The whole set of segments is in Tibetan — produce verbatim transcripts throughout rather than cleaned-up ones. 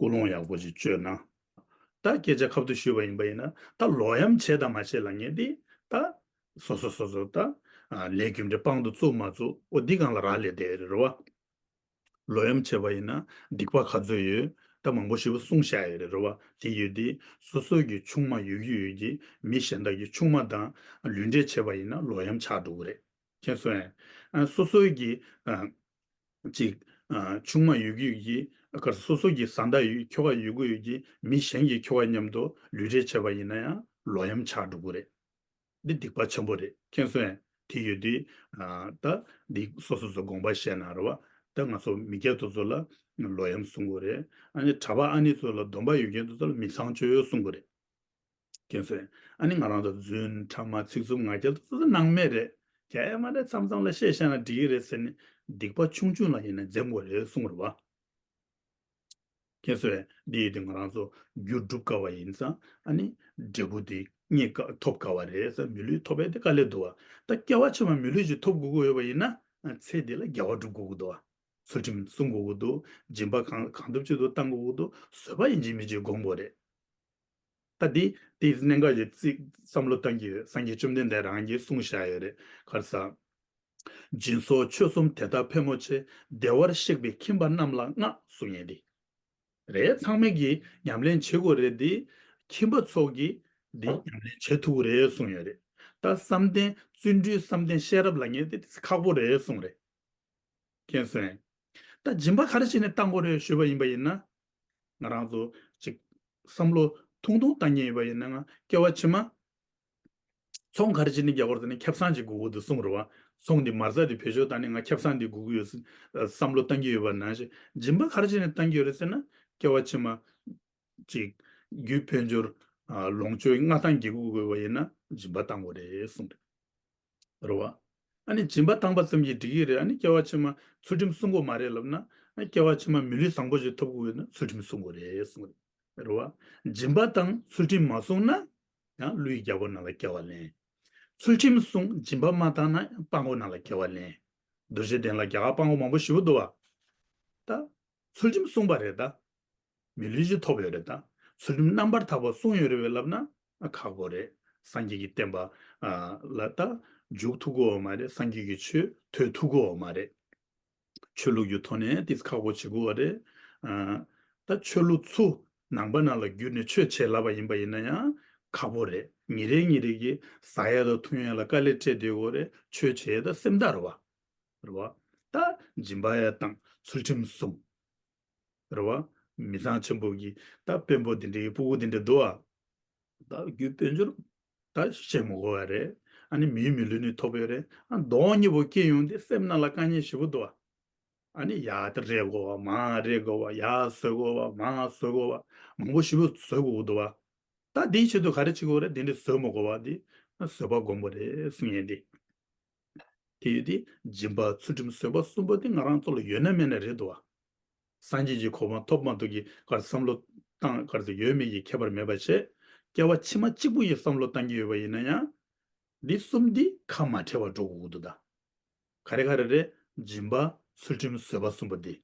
སྐུལ་སློང་ཡག་པོ་ཞིག་བཅོས་ན། ད་སྐད་ཆ་ཁ་ཐུག་ཞུས་པ་ཡིན་པ་ཡིན་ན། ད་ལོག་གཡེམ་བྱས་དང་མ་བྱས་ལབ་མཁན་དེ། ད་སོ་སོ་སོ་སོ་ད་ཨ་ལས་རྒྱུ་འབྲས་དཔང་དུ་བཙུགས་མ་བཙུགས། འོ་འདི་སྒང་ལ་རག་ལས་བསྡད་ཡོད་རེད་བ། ལོག་གཡེམ་བྱས་པ་ཡིན་ན་སྡིག་པ་ག་ཚོད་ཡོད། ད་མང་པོ་ཞེ་པོ་གསུངས་བཞག་ཡོད་རེད་རེད་བ། དེ་ཡོད་དེ། སོ་སོ་གི་ཆུང་མ་ཡོད་ཀྱི་ཡོད་ཀྱི། མི་གཞན་དག་གི་ཆུང་མ་དང་ལུས་འབྲེལ་བྱས་པ་ཡིན་ན་ལོག་གཡེམ་ཆགས་འགྲོ་གི་རེད། མཁྱེན་སོང་ངས། ཨ་སོ་སོ་གི་ཨ་ཅིག་ཨ་ཆུང་མ་ཡོད་ཀྱི་ཡོད་ཀྱི། ཨ་ག་སོ་སོ་གི་བཟའ་ཟླ་ཡོད། ཁྱོ་ག་ཡོད་ཀྱི་ཡོད་ཀྱི། མི་གཞན་གྱི་ཁྱོ་ག་མཉམ་དུ་ལུས་འབྲེལ་བྱས་པ་ཡིན་ན་ཡང་ལོག་གཡེམ་ཆགས་འགྲོ་གི་རེད། འདི་སྡིག་པ་ཆེན་པོ་རེད། མཁྱེན་སོང་ངས། དེ་ཡོད་དུས་ཨ་ད་འདི་སོ་སོ་སོ་དགོངས་པ་བཞེས་ན་རེད་བ། ད་ང་ཚོ་མི་སྐྱ་དེ་ཚོ་ལ་ལོག་གཡེམ་གསུང་གི་རེད། ཨ་ནི་གྲྭ་པ་ཨ་ནི་ཚོ་ལ། སྡོམ་པ་ཡོད་མཁན་དེ་ཚོ་ལ་མི་ཚངས་སྤྱོད་གསུང་གི་རེད། མཁྱེན་སོང་ངས། ཨ་ནི་ང་རང་ཚོ་རྫུན་ཕྲ་མ་ཚིག་རྩུབ་ང་རྒྱལ་དེ་ཚོ་སྣང་མེད་རེད། གལ་ཡང་མ་རེད། མཚམས་མཚམས་ལ་བཤད་བཤད་ན་འགྲིག་གི་རེད་ཟེར་ནས་སྡིག་པ་ཆུང་ཆུང་ལ་ཡིན་ན་འཛེམ་དགོས་རེད་གསུང་གི་རེད་བ། མཁྱེན་སོང་ངས། འདི་ཡོད་དུས་ང་རང་ཚོ་རྒྱུ་སྒྲུབ་དཀའ་བ་ཡིན་ཙང་། ཨ་ནི་འབྲས་བུ་དེ་རྙེད་དཀའ། ཐོབ་དཀའ་བ་རེད་ཟེར། མི་ལུས་ཐོབ་པ་དེ་དཀའ་ལས་འདུག་བ། ད་སྐྱེ་བ་ཕྱི་མ་མི་ལུས་ཅིག་ཐོབ་དགོས་ཀྱི་ཡོད་པ་ཡིན་ན། ཚེ་འདི་ལ་དགེ་བ་སྒྲུབ་དགོས་ཀྱི་འདུག་བ། ཚུལ་ཁྲིམས་སྲུང་དགོས་ཀྱི་འདུག་སྦྱིན་པ་གང་གང་ཐུབ་ཅི་ཐུབ་བཏང་དགོས་ཀྱི་འདུག་བཟོད་པ་ཡིན་གཅིག་མིན་གཅིག་སྒོམ་དགོས་རེད། ད་འདི་དེའི་གནད་འགག་ཅིག་ཅིག་བསམ་བློ་བཏང་གི་ཡོད། སངས་རྒྱས་བཅོམ་ལྡན་འདས་རང་གིས་གསུངས་བཞག་ཡོད་རེད། ག་རེ་ཟེར། སྦྱིན་སོགས་ཆོས་གསུམ་དེ་ལྟར་ཕལ་མོ་ཆེ། བདེ་བར་གཤེགས་པའི་ཁྱིམ་པ་རྣམས་ལ་མངའ་གསུང་མཁན་དེ་རེད། ཚང་མས་ཀྱིས་ཉམས་ལེན་བྱེད་དགོས་རེད་དེ། ཁྱིམ་པ་ཚོ་གིས་འདི་ཉམས་ལེན་བྱེད་ཐུབ་ཀྱི་རེད་གསུངས་ཡོད་རེད། ད་བསམ་གཏན་བརྩོན་འགྲུས་བསམ་གཏན་ཤེས་རབ་ལབ་མཁན་དེ་ཁག་པོ་རེད་གསུངས་རེད། མཁྱེན་སོང་ངས། ད་སྦྱིན་པ་ག་རེ་བྱས་ནས་བཏང་དགོས་རེད་ཞུས་པ་ཡིན་པ་ཡིན་ན། ང་རང་ཚོ་ཅིག་བསམ་བློ་ཐུང་ཐུང་བཏང་མཁན་ཡིན་པ་ཡིན་ན། ང་སྐྱེ་བ་ཕྱི་མ་ཚོང་ག་རེ་བྱས་ནས་རྒྱག་དགོས་རེད་ཟེར་ན། ཁེ་བཟང་ཅིག་དགོས་ཀྱི་འདུག་གསུངས་རེད་བ། ཚོང་འདི་མ་རྩ་འདི་བེད་སྤྱོད་བཏང་ནས་ང་ཁེ་བཟང་འདི་དགོས་ཀྱི་ཡོད་ཟེར་བསམ་བློ་བཏང་གི་ཡོད་པ་ནང་བཞིན། སྦྱིན་པ་ག་རེ་བྱས་ནས་བཏང་གི་ཡོད་རེད་ཟེར་ན། སྐྱེ་བ་ཕྱི་མ་ཅིག་རྒྱུ་དཔལ་འབྱོར་ཨ་ལོངས་སྤྱོད་མངའ་ཐང་རྒྱས་དགོས་དགོས་པ་ཡིན་ན་སྦྱིན་པ་བཏང་དགོས་རེད་གསུངས་རེད། རེད་བ། ཨ་ནི་སྦྱིན་པ་བཏང་པ་ཙམ་གྱིས་འགྲིག་གི་རེད། ཨ་ནི་སྐྱེ་བ་ཕྱི་མ་ཚུལ་ཁྲིམས་སྲུང་དགོས་མ་རེད་ལབ་ན། ཨ་སྐྱེ་བ་ཕྱི་མ་མི་ལུས་བཟང་པོ་ཞིག་ཐོབ་དགོས་ཡོད་ན་ཚུལ་ཁྲིམས་སྲུང་དགོས་རེད་གསུངས་རེད། རེད་བ། སྦྱིན་པ་དང་ཚུལ་ཁྲིམས་མ་སྲུང་ན་ཡང་ཀླུའི་རྒྱལ་པོ་ནང་ལ་སྐྱེ་བ་ལེན། ཚུལ་ཁྲིམས་སྲུང་། སྦྱིན་པ་མ་བཏང་ན་ཡང་སྤྲང་པོ་ནང་ལ་སྐྱེ་བ་ལེན། རྡོ་རྗེ་གདན་ལ་རྒྱ་གར་སྤྲང་པོ་མང་པོ་ཞེ་པོ་འདུག་བ། ད་ཚུལ་ཁྲིམས་སྲུང་པ་རེད་ད། མི་ལུས་ཅིག་ཐོབ་ཡོད་རེད་ད། ཚུལ་ཁྲིམས་རྣམ་པར་དག་པ་སྲུང་ཡོད་རེད་པས་ལབ་ན་ཨ་ཁག་པོ་རེད། སངས་རྒྱས་ཀྱི་བསྟན་པ་ཨ་ལ་ད་འཇུག་ཐུབ་ཀྱི་ཡོད་མ་རེད། སངས་རྒྱས་ཀྱི་ཆོས་ཐོས་ཐུབ་ཀྱི་ཡོད་མ་རེད། ཆོས་ལུགས་ཀྱི་ཐོག་ནས་ཏིས་ཁག་པོ་བྱེད་དགོས་པ་རེད། ཨ་ད་ཆོས་ལུགས་ཚུ་ནང་པ་ནང་ལ་བསྒྱུར་ནས་ཆོས་བྱེད་ལབ་པ་ཡིན་པ་ཡིན་ན་ཡང་ཁག་པོ་རེད། ཉིན་རེ་ཉིན་རེ་གི་ཟ་ཡ་དང་འཐུང་ཡ་ལ་དཀའ་ལས་སྤྲད་བསྡད་དགོས་རེད། ཆོས་བྱེད་ཡ་ད་སེམས་ཐག་རེད་བ། རེད་བ། ད་སྦྱིན་པ་ཡང་བཏང་། ཚུལ་ཁྲིམས་སྲུང་། རེད་བ། མི་ཚངས་ཆེན་པོ་གི་ད་དཔོན་པོ་དེ་འདྲའི་སྤུ་གུ་དེ་འདྲ་འདུག་ཨ། ད་རྒྱུ་དཔལ་འབྱོར་ད་བཤད་མི་དགོས་པ་རེད། ཨ་ནི་མིའི་མི་ལུས་ནི་ཐོབ་ཡོད་རེད། ཨ་གདོང་གཉིས་པོ་སྐྱེ་ཡོང་དུས་སེམས་ནང་ལ་དཀའ་ངལ་ཞེ་པོ་འདུག་ཨ། ཨ་ནི་ཡར་དེ་རེ་དགོས་པ། མར་རེ་དགོས་པ། ཡར་བཟོ་དགོས་པ། མར་བཟོ་དགོས་པ། མང་པོ་ཞེ་པོ་བཟོ་དགོས་འདུག་བ། ད་དེའི་ཆེད་དུ་ག་རེ་བྱེད་དགོས་རེད། དེ་འདྲ་བཟོ་མི་དགོས་པ་དེ་བཟོད་པ་སྒོམ་དགོས་རེད་གསུང་ཡས་དེ། དེ་ཡོད་དེ། སྦྱིན་པ་ཚུལ་ཁྲིམས་བཟོད་པ་གསུམ་པོ་དེ་ང་རང་ཚོ་ལ་ཡོད་ན་མེད་ན་རེད་འདུག་བ། སངས་རྒྱས་ཀྱི་གོ་འཕང་ཐོབ་མ་ཐོབ་ཀྱི་གར་བསམ་བློ་བཏང་གར་ཚོ་ཡོད་མེད་ཀྱི་ཁྱད་པར་མེད་པ་བྱས། སྐྱེ་བ་ཕྱི་མ་གཅིག་པུ་ཡི་བསམ་བློ་བཏང་གི་ཡོད་པ་ཡིན་ན་ཡང་། འདི་གསུམ་འདི་ཁ་མ་བྲལ་བ་འགྲོ་དགོས་འདུག་ད། ག་རེ་ག་རེ་རེད། སྦྱིན་པ་ཚུལ་ཁྲིམས་བཟོད་པ་གསུམ་པོ་འདི།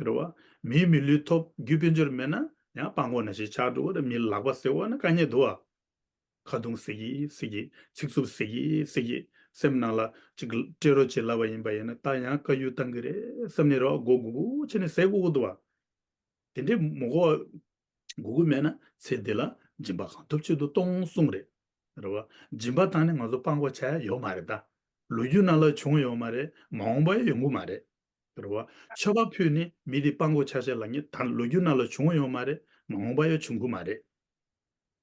རེད་བ། མིའི་མི་ལུས་ཐོབ། རྒྱུ་དཔལ་འབྱོར་མེད་ན་ཡང་སྤྲང་པོ་ནང་བཞིན་ཆགས་འགྲོ་གི་རེད། མི་ལག་པ་ཟེར་བ་ན་དཀའ་ངལ་འདུག་བ། ཁ་རྡུང་ཟེར་གི་ཟེར་གི། ཚིག་རྩུབ་ཟེར་གི་ཟེར་གི། སེམས་ནང་ལ་ཅིག་སྤྲད་རོགས་བྱེད་ལབ་པ་ཡིན་པ་ཡིན་ན་ད་ཡང་དཀའ་ཡུལ་བཏང་གི་རེད་བསམ་ནས་རེད་བ། མགོ་སྒུར་སྒུར་བྱས་ནས་ཟས་དགོས་ཀྱི་འདུག་བ། དེ་འདྲས་མི་དགོས་པ། དགོས་ཀྱི་མེད་ན་ཚེ་འདི་ལ་སྦྱིན་པ་གང་ཐུབ་ཅི་ཐུབ་གཏོང་གསུངས་རེད། རེད་བ། སྦྱིན་པ་བཏང་ནས་ང་ཚོ་སྤྲང་པོ་ཆགས་ཡ་ཡོད་མ་རེད་ད། ལོ་རྒྱུས་ནང་ལ་བྱུང་ཡོད་མ་རེད། མ་འོངས་པ་ཡང་ཡོང་གི་མ་རེད། རེད་བ། མཆོད་པ་ཕུལ་ནས་མི་དེ་སྤྲང་པོ་ཆགས་ཤག་ལབ་མཁན་ད་ལོ་རྒྱུས་ནང་ལ་བྱུང་ཡོད་མ་རེད། མ་འོངས་པ་ཡང་བྱུང་གི་མ་རེད།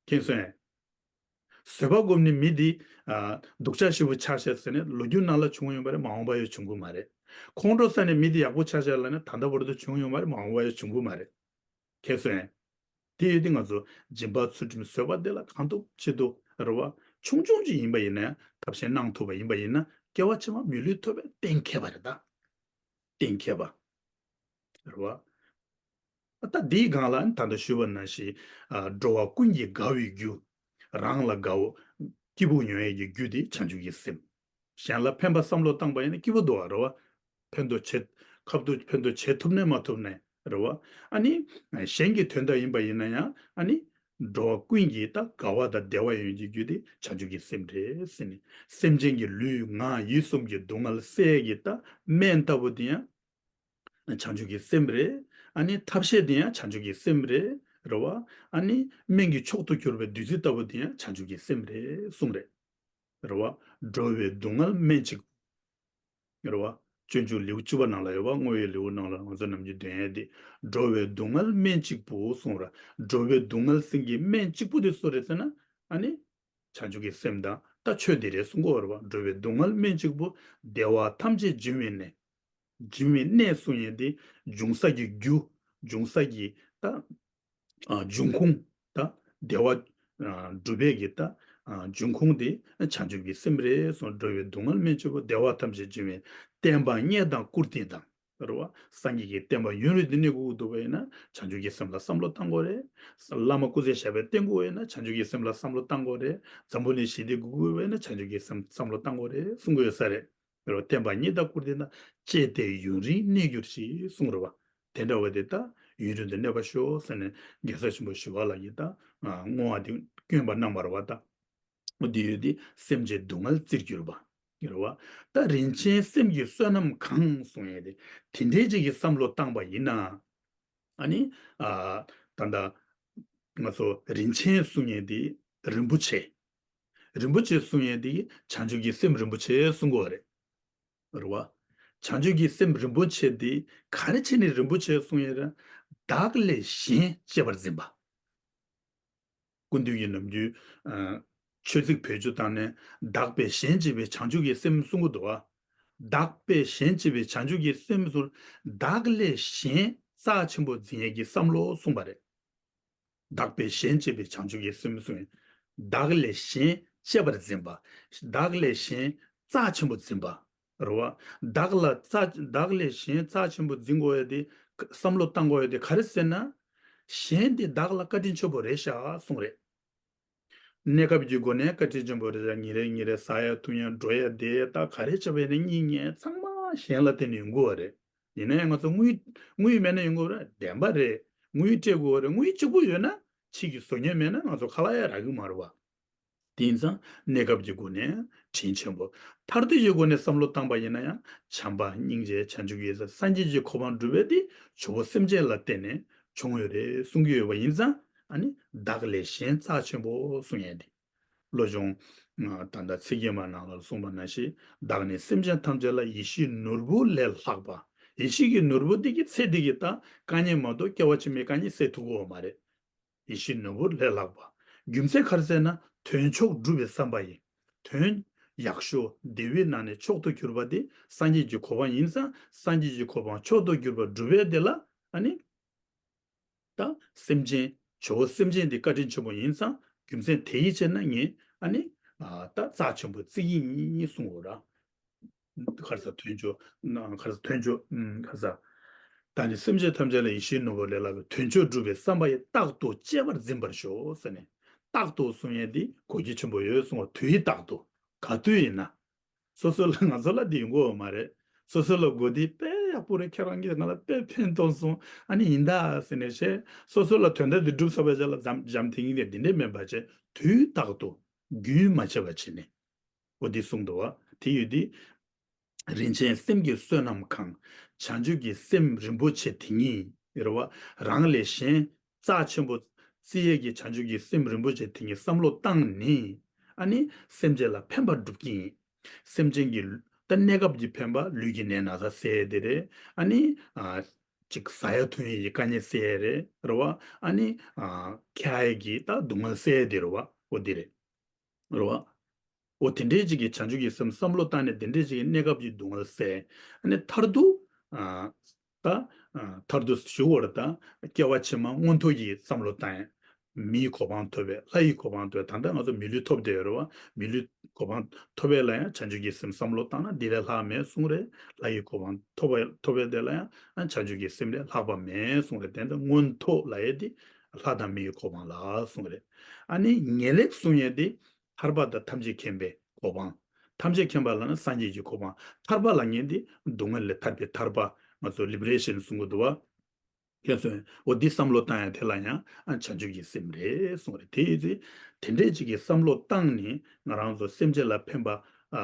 མཁྱེན་སོང་ངས། བཟོད་པ་སྒོམ་ནས་མི་དེ་ཨ་སྡུག་ཅག་ཞེ་པོ་ཆགས་ཤག་ཟེར་ནས་ལོ་རྒྱུས་ནང་ལ་བྱུང་ཡོད་མ་རེད། མ་འོངས་པ་ཡང་བྱུང་གི་མ་རེད། ཁོང་ཁྲོ་ཟ་ནས་མི་དེ་ཡག་པོ་ཆགས་ཤག་ལབ་ནས་ད་ལྟ་བར་དུ་བྱུང་ཡོད་མ་རེད། མ་འོངས་པ་ཡང་བྱུང་གི་མ་རེད། མཁྱེན་སོང་ངས། དེ་ཡོད་དུས་ང་ཚོ་སྦྱིན་པ་ཚུལ་ཁྲིམས་བཟོད་པ་དེ་ལ་གང་ཐུབ་ཅི་ཐུབ་རེད་བ། ཆུང་ཆུང་ཅིག་ཡིན་པ་ཡིན་ན་ཡང་ཐབས་ཤེས་གནང་ཐུབ་པ་ཡིན་པ་ཡིན་ན་སྐྱེ་བ་ཕྱི་མ་མི་ལུས་ཐོབ་པའི་གཏན་འཁེལ་བ་རེད་ད། གཏན་འཁེལ་བ་རེད་བ། ད་འདིའི་སྒང་ལ་ད་ལྟ་ཞུས་པ་ནང་བཞིན་ཨ་འགྲོ་བ་ཀུན་གྱི་དགའ་བའི་རྒྱུ། རང་ལ་དགའ་བོ། སྐྱིད་པོ་ཡོང་ཡས་ཀྱི་རྒྱུ་དེ་བྱང་ཆུབ་ཀྱི་སེམས། གཞན་ལ་ཕན་པ་བསམ་བློ་བཏང་པ་ཡིན་ན་སྐྱིད་པོ་འདུག་བ་རེད་བ། ཕན་ཐོགས་བྱེད། ཁ་ཐུག་ཕན་ཐོགས་བྱེད་ཐུབ་ནས་མ་ཐུབ་ནས། རེད་བ། ཨ་ནི་གཞན་གྱི་དོན་དག་ཡིན་པ་ཡིན་ན་ཡང་ཨ་ནི་འགྲོ་བ་ཀུན་གྱི་ད་དགའ་བ་དང་བདེ་བ་ཡོང་རྒྱུའི་རྒྱུ་དེ་བྱང་ཆུབ་ཀྱི་སེམས་རེད་ཟེར་ནས། སེམས་ཅན་གྱི་ལུས་ངག་ཡིད་གསུམ་གྱི་སྡུག་བསྔལ་སེལ་ཡས་ཀྱི་ད་སྨན་ལྟ་བུ་དེ་ཡང་བྱང་ཆུབ་ཀྱི་སེམས་རེད། ཨ་ནི་ཐབས་ཤེས་དེ་ཡང་བྱང་ཆུབ་ཀྱི་སེམས་རེད། རེད་བ། ཨ་ནི་སྨན་གྱི་མཆོག་ཏུ་གྱུར་པའི་བདུད་རྩི་ལྟ་བུ་དེ་ཡང་བྱང་ཆུབ་ཀྱི་སེམས་རེད་གསུངས་རེད། རེད་བ། འགྲོ་བའི་སྡུག་བསྔལ་སྨན་གཅིག་རེད་བ། སྤྱོད་འཇུག་ལེའུ་བཅུ་པ་ནང་ལ་ཡོད་པ། བསྔོ་བའི་ལེའུ་ནང་ལ་ང་ཚོ་ནམ་རྒྱུན་འདོན་ཡས་དེ། འགྲོ་བའི་སྡུག་བསྔལ་སྨན་གཅིག་པུ་གསུངས་ར། འགྲོ་བའི་སྡུག་བསྔལ་སེལ་གྱི་སྨན་གཅིག་པུ་དེ་སུ་རེད་ཟེར་ན། ཨ་ནི་བྱང་ཆུབ་ཀྱི་སེམས་དང་ད་ཆོས་འདི་རེད་གསུང་གི་ཡོད་རེད་བ། འགྲོ་བའི་སྡུག་བསྔལ་སྨན་གཅིག་པུ། བདེ་བ་ཐམས་ཅད་འབྱུང་བའི་གནས། འབྱུང་བའི་གནས་གསུང་ཡས་དེ། འབྱུང་ས་ཀྱི་རྒྱུ། འབྱུང་ས་ཀྱི་ད་ཨ་འབྱུང་ཁུངས། ད་བདེ་བ་ཨ་སྒྲུབ་པའི་གི་ད་ཨ་འབྱུང་ཁུངས་དེ་བྱང་ཆུབ་ཀྱི་སེམས་རེད་གསུངས། འགྲོ་བའི་སྡུག་བསྔལ་སྨན་གཅིག་པུ། བདེ་བ་ཐམས་ཅད་འབྱུང་བའི། བསྟན་པ་རྙེད་དང་བཀུར་སྟི་དང་། རེད་བ། སངས་རྒྱས་ཀྱི་བསྟན་པ་ཡུན་རིང་དུ་གནས་དགོས་ཀྱི་འདུག་པ་ཡིན་ན་བྱང་ཆུབ་ཀྱི་སེམས་ལ་བསམ་བློ་བཏང་དགོས་རེད། བླ་མ་སྐུ་ཚེ་ཞབས་པད་བརྟན་དགོས་པ་ཡིན་ན་བྱང་ཆུབ་ཀྱི་སེམས་ལ་བསམ་བློ་བཏང་དགོས་རེད། འཛམ་བུ་གླིང་ཞི་བདེ་དགོས་ཀྱི་ཡོད་པ་ཡིན་ན་བྱང་ཆུབ་ཀྱི་སེམས་བསམ་བློ་བཏང་དགོས་རེད་གསུང་གི་ཡོད་ས་རེད། རེད་བ། བསྟན་པ་རྙེད་དང་བཀུར་སྟི་དང་། བཅས་ཏེ་ཡུན་རིང་གནས་གྱུར་ཅིག་གསུངས་རེད་བ། དེ་འདྲ་བ་དེ་ད་ཡུན་རིང་དུ་གནས་པར་ཤོག་ཟེར་ནས་རྒྱལ་སྲས་ཆེན་པོ་ཞི་བ་ལྷ་གིས་ད་བསྔོ་བ་དེ་བསྐྱོན་པ་གནང་བ་རེད་བ་ད། འོ་དེ་ཡོད་དེ་སེམས་ཅན་སྡུག་བསྔལ་བཙིར་གྱུར་པ། ཡོད་རེད་བ། ད་རིན་ཆེན་སེམས་ཀྱི་བསོད་ནམས་གང་གསུང་ཡས་དེ། དེ་འདྲའི་ཅིག་གི་བསམ་བློ་བཏང་པ་ཡིན་ན། ཨ་ནི་ཨ་ད་ལྟ་ང་ཚོ་རིན་ཆེན་གསུང་ཡས་དེ་རིན་པོ་ཆེ། རིན་པོ་ཆེ་གསུང་ཡས་དེ་བྱང་ཆུབ་ཀྱི་སེམས་རིན་པོ་ཆེ་གསུང་གི་ཡོད་རེད། རེད་བ། བྱང་ཆུབ་ཀྱི་སེམས་རིན་པོ་ཆེ་དེ་ག་རེ་བྱས་ནས་རིན་པོ་ཆེ་གསུང་ཡས་རེད། བདག་ལས་གཞན་གཅེས་པར་འཛིན་པ། སྐུ་མདུན་གྱིས་ནམ་རྒྱུན་ཨ་ཆོས་ཚིག་བེད་སྤྱོད་བཏང་ནས་བདག་པས་གཞན་གཅེས་པའི་བྱང་ཆུབ་ཀྱི་སེམས་གསུང་གི་འདུག་བ། བདག་པས་གཞན་གཅེས་པའི་བྱང་ཆུབ་ཀྱི་སེམས་གསུང་། བདག་ལས་གཞན་རྩ་ཆེན་པོ་འཛིན་ཡས་ཀྱི་བསམ་བློ་གསུངས་པ་རེད། བདག་པས་གཞན་གཅེས་པའི་བྱང་ཆུབ་ཀྱི་སེམས་གསུངས། བདག་ལས་གཞན་གཅེས་པར་འཛིན་པ། བདག་ལས་གཞན་རྩ་ཆེན་པོ་འཛིན་པ། རེད་བ། བདག་ལ་རྩ་བདག་ལས་གཞན་རྩ་ཆེན་པོ་འཛིན་དགོས་ཡ་དེ། བསམ་བློ་བཏང་དགོས་ཡ་དེ་ག་རེ་ཟེར་ན། གཞན་དེ་བདག་ལ་བཀའ་དྲིན་ཆེན་པོ་རེད་ཤག་གསུངས་རེད། གནས་སྐབས་ཀྱི་སྒོ་ནས་བཀའ་དྲིན་ཆེན་པོ་རེད་ཤག་ཉིན་རེ་ཉིན་རེ་ཟ་ཡ་འཐུང་ཡ་འགྲོ་ཡ་བསྡད་ཡ་ད་ག་རེ་བྱས་པ་ཡིན་ན་གཉེན་ཉེ་ཚང་མ་གཞན་ལ་བརྟེན་ནས་ཡོང་གི་ཡོད་རེད། ཡིན་ན་ཡང་ང་ཚོ་དངུལ་དངུལ་མེད་ན་ཡོང་གི་ཡོད་རེད། བདེན་པ་རེད། དངུལ་སྤྲད་དགོས་རེད། དངུལ་གཅིག་པུ་ཡོད་ན་ཕྱི་གི་བཟོ་མཁན་མེད་ན་ང་ཚོ་ཁ་ལག་ཡ་རག་གི་མ་རེད་བ། དེ་ཡིན་ཙང་གནས་སྐབས་ཀྱི་སྒོ་ནས་དྲིན་ཆེན་པོ། མཐར་ཐུག་གི་སྒོ་ནས་བསམ་བློ་བཏང་པ་ཡིན་ན་ཡང་བྱམས་པ་སྙིང་རྗེ་བྱང་ཆུབ་ཀྱི་སེམས་སངས་རྒྱས་ཀྱི་གོ་འཕང་སྒྲུབ་པའི་དེ་ཇོ་བོ་སེམས་ཅན་ལ་བརྟེན་ནས་བྱུང་ཡོད་རེད་གསུང་གི་ཡོད་པ་ཡིན་ཙང་། ཨ་ནི་བདག་ལས་གཞན་རྩ་ཆེན་པོ་གསུང་ཡས་དེ། བློ་སྦྱོང་ད་ལྟ་ཚིག་བརྒྱད་མ་ནང་ལ་གསུངས་པ་ནང་བཞིན། བདག་ནི་སེམས་ཅན་ཐམས་ཅད་ལ་ཡེ་ཤེས་ནོར་བུ་ལས་ལྷག་པ། ཡེ་ཤེས་ཀྱི་ནོར་བུ་འདི་གི་ཚེ་འདི་གི་ད་དཀའ་ངལ་མ་གཏོགས་སྐྱེ་བ་ཕྱི་མའི་དཀའ་ངལ་སེལ་ཐུབ་ཀྱི་ཡོད་མ་རེད། ཡེ་ཤེས་ནོར་བུ་ལས་ལྷག་པ། རྒྱུ་མཚན་ག་རེ་ཟེར་ན་དོན་མཆོག་སྒྲུབ་པའི་བསམ་པ་ཡིས། དོན་ཡག་ཤོས་བདེ་བའི་ནང་ནས་མཆོག་ཏུ་གྱུར་པ་དེ་སངས་རྒྱས་ཀྱི་གོ་འཕང་ཡིན་ཙང་། སངས་རྒྱས་ཀྱི་གོ་འཕང་མཆོག་ཏུ་གྱུར་པ་སྒྲུབ་པའི་དེ་ལ་ཨ་ནི། ད་སེམས་ཅན་ཇོ་བོ་སེམས་ཅན་དེ་བཀའ་དྲིན་ཆེན་པོ་ཡིན་ཙང་རྒྱུ་མཚན་དེ་ཡིས་བྱས་ན་ངས་ཨ་ནི་ད་རྩ་ཆེན་པོ་བརྩི་གི་ཡིན་གསུང་འོ་ར། ག་རེ་ཟ་དོན་མཆོག་ན་ག་རེ་ཟ་དོན་མཆོག་ཨུམ་ག་རེ་ཟ། ད་ནི་སེམས་ཅན་ཐམས་ཅད་ལ་ཡེ་ཤེས་ནོར་བུ་ལས་ལྷག་པའི་དོན་མཆོག་སྒྲུབ་པའི་བསམ་པ་ཡིས་རྟག་ཏུ་གཅེས་པར་འཛིན་པར་ཤོག་ཟེར་ནས། རྟག་ཏུ་གསུང་ཡས་འདི་གོ་རྒྱུ་ཆེན་པོ་ཡོད་གསུང་བ། དུས་རྟག་ཏུ་ག་དུས་ཡིན་ན། སོ་སོ་ལ་ང་ཚོ་ལ་འདི་ཡོང་གི་ཡོད་མ་རེད། སོ་སོ་ལ་གོ་འདི་དཔེ་ཡག་པོ་རེད། ཁྱེད་རང་གིས་ང་ལ་དཔེ་ཕན་ཐོགས་སོང་། ཨ་ནི་ཡིན་ད་ཟེར་ནས་བྱས་སོ་སོ་ལ་དོན་དག་འདི་སྒྲུབ་ཚར་བའི་རྗེས་ལ་འཇམ་འཇམ་ཐིང་ཐིང་འདི་འདྲས་མིན་པ་བྱས་དུས་རྟག་ཏུ་རྒྱུན་མ་ཆད་པ་བྱས་ནས། འོ་འདི་གསུངས་འདུག་བ། དེ་ཡོད་དེ། རིན་ཆེན་སེམས་ཀྱི་བསོད་ནམས་གང་། བྱང་ཆུབ་ཀྱི་སེམས་རིན་པོ་ཆེ་དེ་ཉིད་རེད་བ། རང་ལས་གཞན་རྩ་ཆེན་པོ་བརྩི་ཡས་ཀྱི་བྱང་ཆུབ་ཀྱི་སེམས་རིན་པོ་ཆེ་དེ་ཉིད་བསམ་བློ་བཏང་ནས། ཨ་ནི་སེམས་ཅན་ལ་ཕན་པ་སྒྲུབ་ཀྱི་ཡིན། སེམས་ཅན་གྱི་ད་གནས་སྐབས་ཀྱི་ཕན་པ། ལུས་ཀྱི་ནད་ན་ཚ་སེལ་ཡས་དེ་རེད། ཨ་ནི་ཨ་ཅིག་ཟ་ཡ་འཐུང་ཡས་ཀྱི་དཀའ་ངལ་སེལ་ཡས་རེད་རེད་བ། ཨ་ནི་ཨ་ཁྱག་ཡས་ཀྱི་ད་སྡུག་བསྔལ་སེལ་ཡས་དེ་རེད་བ། འོ་དེ་རེད། རེད་བ། འོ་དེ་འདྲའི་ཅིག་གི་བྱང་ཆུབ་ཀྱི་སེམས་བསམ་བློ་བཏང་ནས་དེ་འདྲའི་ཅིག་གི་གནས་སྐབས་ཀྱི་སྡུག་བསྔལ་སེལ། ཨ་ནི་མཐར་ཐུག་ཨ་ད་ཨ་མཐར་ཐུག་ཞུ་བར་ད་སྐྱེ་བ་ཕྱི་མ་མངོན་མཐོ་ཡི་བསམ་བློ་བཏང་ཡས། མིའི་གོ་འཕང་ཐོབ་པའི་ལྷ་ཡི་གོ་འཕང་ཐོབ། ད་ལྟ་ང་ཚོ་མི་ལུས་ཐོབ་བསྡད་ཡོད་རེད་བ། མི་ལུས་གོ་འཕང་ཐོབ་པའི་ལ་ཡང་བྱང་ཆུབ་ཀྱི་སེམས་བསམ་བློ་བཏང་ན་འདི་ལས་ལྷག་མེད་གསུངས་རེད། ལྷ་ཡི་གོ་འཕང་ཐོབ་པ་ཐོབ་པའི་དེ་ལ་ཡང་བྱང་ཆུབ་ཀྱི་སེམས་ལས་ལྷག་པ་མེད་གསུངས་རེད། དེ་ལྟར་མངོན་མཐོ་ལབ་ཡས་དེ་ལྷ་དང་མི་ཡི་གོ་འཕང་ལ་གསུངས་རེད། ཨ་ནི་ངེས་ལེགས་གསུངས་ཡས་དེ་ཐར་པ་དང་ཐམས་ཅད་མཁྱེན་པའི་གོ་འཕང་། ཐམས་ཅད་མཁྱེན་པ་ལབ་ན་སངས་རྒྱས་ཀྱི་གོ་འཕང་། ཐར་པ་ལབ་མཁན་དེ་སྡུག་བསྔལ་ལས་ཐར་པའི་ཐར་པ། ང་ཚོ་ལི་བི་རེ་ཤན་གསུང་གི་འདུག་བ། ཁྱེད་ཚོས་འོ་འདི་བསམ་བློ་བཏང་ཡ་དེ་ལ་ཡང་ཨ་བྱང་ཆུབ་ཀྱི་སེམས་རེད་གསུངས་རེད། དེ་ཡིན་ཚེ་དེ་འདྲས་ཅིག་གི་བསམ་བློ་བཏང་ནས་ང་རང་ཚོ་སེམས་ཅན་ལ་ཕན་པ་ཨ་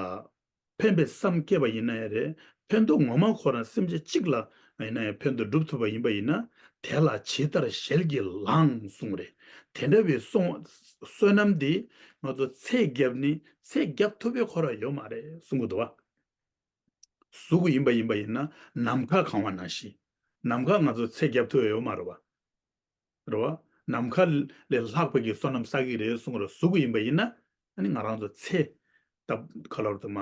ཕན་པའི་བསམ་སྐྱེས་པ་ཡིན་ན་ཡང་རེད། ཕན་ཐོགས་ངོ་མ་ཁོ་རང་སེམས་ཅན་གཅིག་ལ་ཡིན་ན་ཡང་ཕན་ཐོགས་སྒྲུབ་ཐུབ་པ་ཡིན་པ་ཡིན་ན་དེ་ལ་ཇི་ལྟར་ཞལ་གྱིས་བླངས་གསུངས་རེད། དེ་འདྲ་བའི་སོང་བསོད་ནམས་དེ་ང་ཚོ་ཚད་བརྒྱབ་ནས་ཚད་བརྒྱབ་ཐུབ་པའི་ཁོ་རང་ཡོད་མ་རེད་གསུང་གི་འདུག་བ། གཟུགས་ཡིན་པ་ཡིན་པ་ཡིན་ན་ནམ་མཁའ་གང་བ་ནང་བཞིན། ནམ་མཁའ་ང་ཚོ་ཚད་རྒྱབ་ཐུབ་ཡོད་མ་རེད་བ། རེད་བ། ནམ་མཁའ་ལས་ལྷག་པའི་གི་བསོད་ནམས་བསགས་ཀྱི་རེད་གསུང་ར་གཟུགས་ཡིན་པ་ཡིན་ན་ཨ་ནི་ང་རང་ཚོ་ཚེ་ད་ག་ལ་རུ་དུ་མ་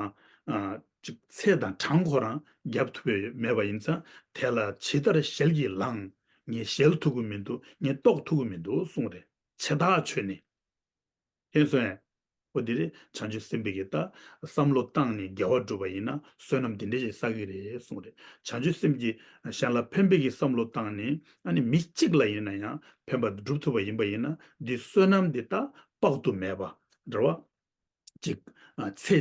ཅིག་ཚེ་དང་གྲངས་ཁོ་རང་རྒྱབ་ཐུབ་ཡོད་མེད་པ་ཡིན་ཙང་དེ་ལ་ཇི་ལྟར་ཞལ་གྱིས་བླངས། ངས་ཞལ་ཐུབ་ཀྱི་མི་འདུག་ངས་རྟོགས་ཐུབ་ཀྱི་མི་འདུག་གསུང་རེད། ཆེ་ཐག་ཆོད་ནས། ཕན་སོང་ཨེ། འོ་འདི་རེད། བྱང་ཆུབ་སེམས་དཔའི་གི་ད་བསམ་བློ་བཏང་ནས་དགེ་བ་བསྒྲུབས་པ་ཡིན་ན་བསོད་ནམས་འདི་འདྲ་ཞིག་བསགས་ཀྱི་རེད་གསུངས་རེད། བྱང་ཆུབ་སེམས་ཀྱིས་གཞན་ལ་ཕན་པའི་གི་བསམ་བློ་བཏང་ནས་ཨ་ནི་མི་གཅིག་ལ་ཡིན་ན་ཡང་ཕན་པ་སྒྲུབ་ཐུབ་པ་ཡིན་པ་ཡིན་ན་འདི་བསོད་ནམས་འདི་ད་དཔག་ཏུ་མེད་པ་རེད་བ། ཅིག་ཚེ་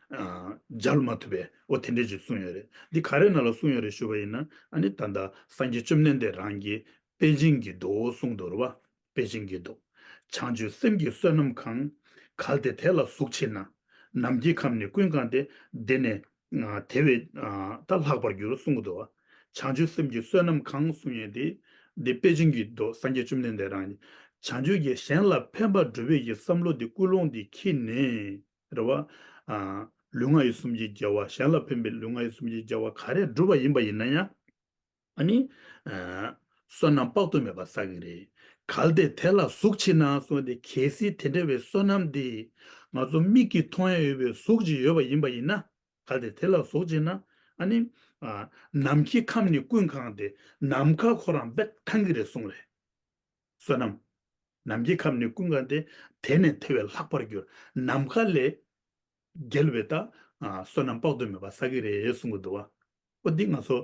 བརྒྱ་མ་ཐུབ་པའི་འོ་དེ་འདྲ་ཞིག་གསུངས་ཡོད་རེད། འདི་ག་རེ་ནང་ལ་གསུངས་ཡོད་རེད་ཞུ་བ་ཡིན་ན་ཨ་ནི་ད་ལྟ་སངས་རྒྱས་བཅོམ་ལྡན་འདས་རང་གིས་པེ་ཅིང་གི་མདོ་གསུངས་འདུག་རེད་བ། པེ་ཅིང་གི་མདོ། བྱང་ཆུབ་སེམས་ཀྱི་བསོད་ནམས་གང་། གལ་ཏེ་དེ་ལ་གཟུགས་མཆིས་ན། ནམ་མཁའི་ཁམས་ནི་ཀུན་གང་སྟེ། དེ་ནས་དེ་བས་ད་ལྷག་པར་འགྱུར་གསུང་གི་འདུག་བ། བྱང་ཆུབ་སེམས་ཀྱི་བསོད་ནམས་གང་གསུང་ཡས་དེ། འདི་པེ་ཅིང་གི་མདོ་སངས་རྒྱས་བཅོམ་ལྡན་འདས་རང་གིས། བྱང་ཆུབ་ཀྱི་གཞན་ལ་ཕན་པ་སྒྲུབ་པའི་གི་བསམ་བློ་འདི་ཀུན་སློང་འདི་འཁྱེར་ནས། རེད་བ། ལུས་ངག་ཡིད་གསུམ་གྱི་དགེ་བ་གཞན་ལ་ཕན་པའི་ལུས་ངག་ཡིད་གསུམ་གྱི་དགེ་བ་ག་རེ་བསྒྲུབས་པ་ཡིན་པ་ཡིན་ན་ཡང་། ཨ་ནི། བསོད་ནམས་དཔག་ཏུ་མེད་པ་བསགས་ཀྱི་རེད། གལ་ཏེ་དེ་ལ་གཟུགས་མཆིས་ན་གསུངས་ཏེ་གལ་སྲིད་དེ་འདྲ་བའི་བསོད་ནམས་དེ་ང་ཚོ་མིག་གིས་མཐོང་ཡ་ཡོད་པའི་གཟུགས་ཅིག་ཡོད་པ་ཡིན་པ་ཡིན་ན། གལ་ཏེ་དེ་ལ་གཟུགས་མཆིས་ན། ཨ་ནི། ནམ་མཁའི་ཁམས་ནི་ཀུན་གང་སྟེ་ནམ་མཁའ་ཁོ་རང་རྦད་ཐང་གི་རེད་གསུངས་རེད། བསོད་ནམས། ནམ་མཁའི་ཁམས་ནི་ཀུན་གང་སྟེ། དེ་ནས་དེ་བས་ལྷག་པར་འགྱུར། ནམ་མཁའ་ལས་རྒྱལ་བའི་ད། བསོད་ནམས་དཔག་ཏུ་མེད་པ་བསགས་ཀྱི་རེད་གསུང་གི་འདུག་བ། ཨོ་འདི་ང་ཚོ།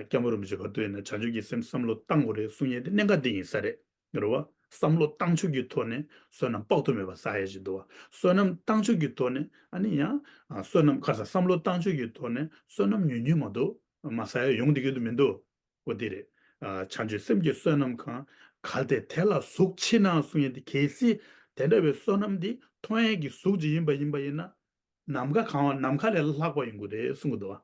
སྐྱབས་མགོན་རིན་པོ་ཆེ་ག་དུས་ཡིན་ན་བྱང་ཆུབ་ཀྱི་སེམས་བསམ་བློ་བཏང་དགོས་རེད་གསུང་ཡས་དེ་གནད་འགག་འདི་ཡིན་ས་རེད། རེད་བ། བསམ་བློ་བཏང་ཕྱོགས་ཀྱི་ཐོག་ནས་བསོད་ནམས་དཔག་ཏུ་མེད་པ་བསགས་ཡས་ཅིག་འདུག་བ། བསོད་ནམས་བཏང་ཕྱོགས་ཀྱི་ཐོག་ནས་ཨ་ནི་ཡང་། བསོད་ནམས་ཁ་ས་བསམ་བློ་བཏང་ཕྱོགས་ཀྱི་ཐོག་ནས་བསོད་ནམས་ཉུང་ཉུང་མ་གཏོགས་མ་བསགས་ཡས་ཡོང་བསྡད་ཀྱི་འདུག་མི་འདུག་འོ་དེ་རེད། བྱང་ཆུབ་སེམས་ཀྱི་བསོད་ནམས་གང་། གལ་ཏེ་དེ་ལ་གཟུགས་མཆིས་ན་གསུང་ཡས་དེ་གལ་སྲིད་དེ་འདྲ་བའི་བསོད་ནམས་འདི་མཐོང་ཡས་ཀྱི་གཟུགས་ཅིག་ཡིན་པ་ཡིན་པ་ཡིན་ན། ནམ་མཁའ་གང་བ་ནམ་མཁའ་ལས་ལྷག་པ་ཡོང་གི་རེད་གསུང་གི་འདུག་བ།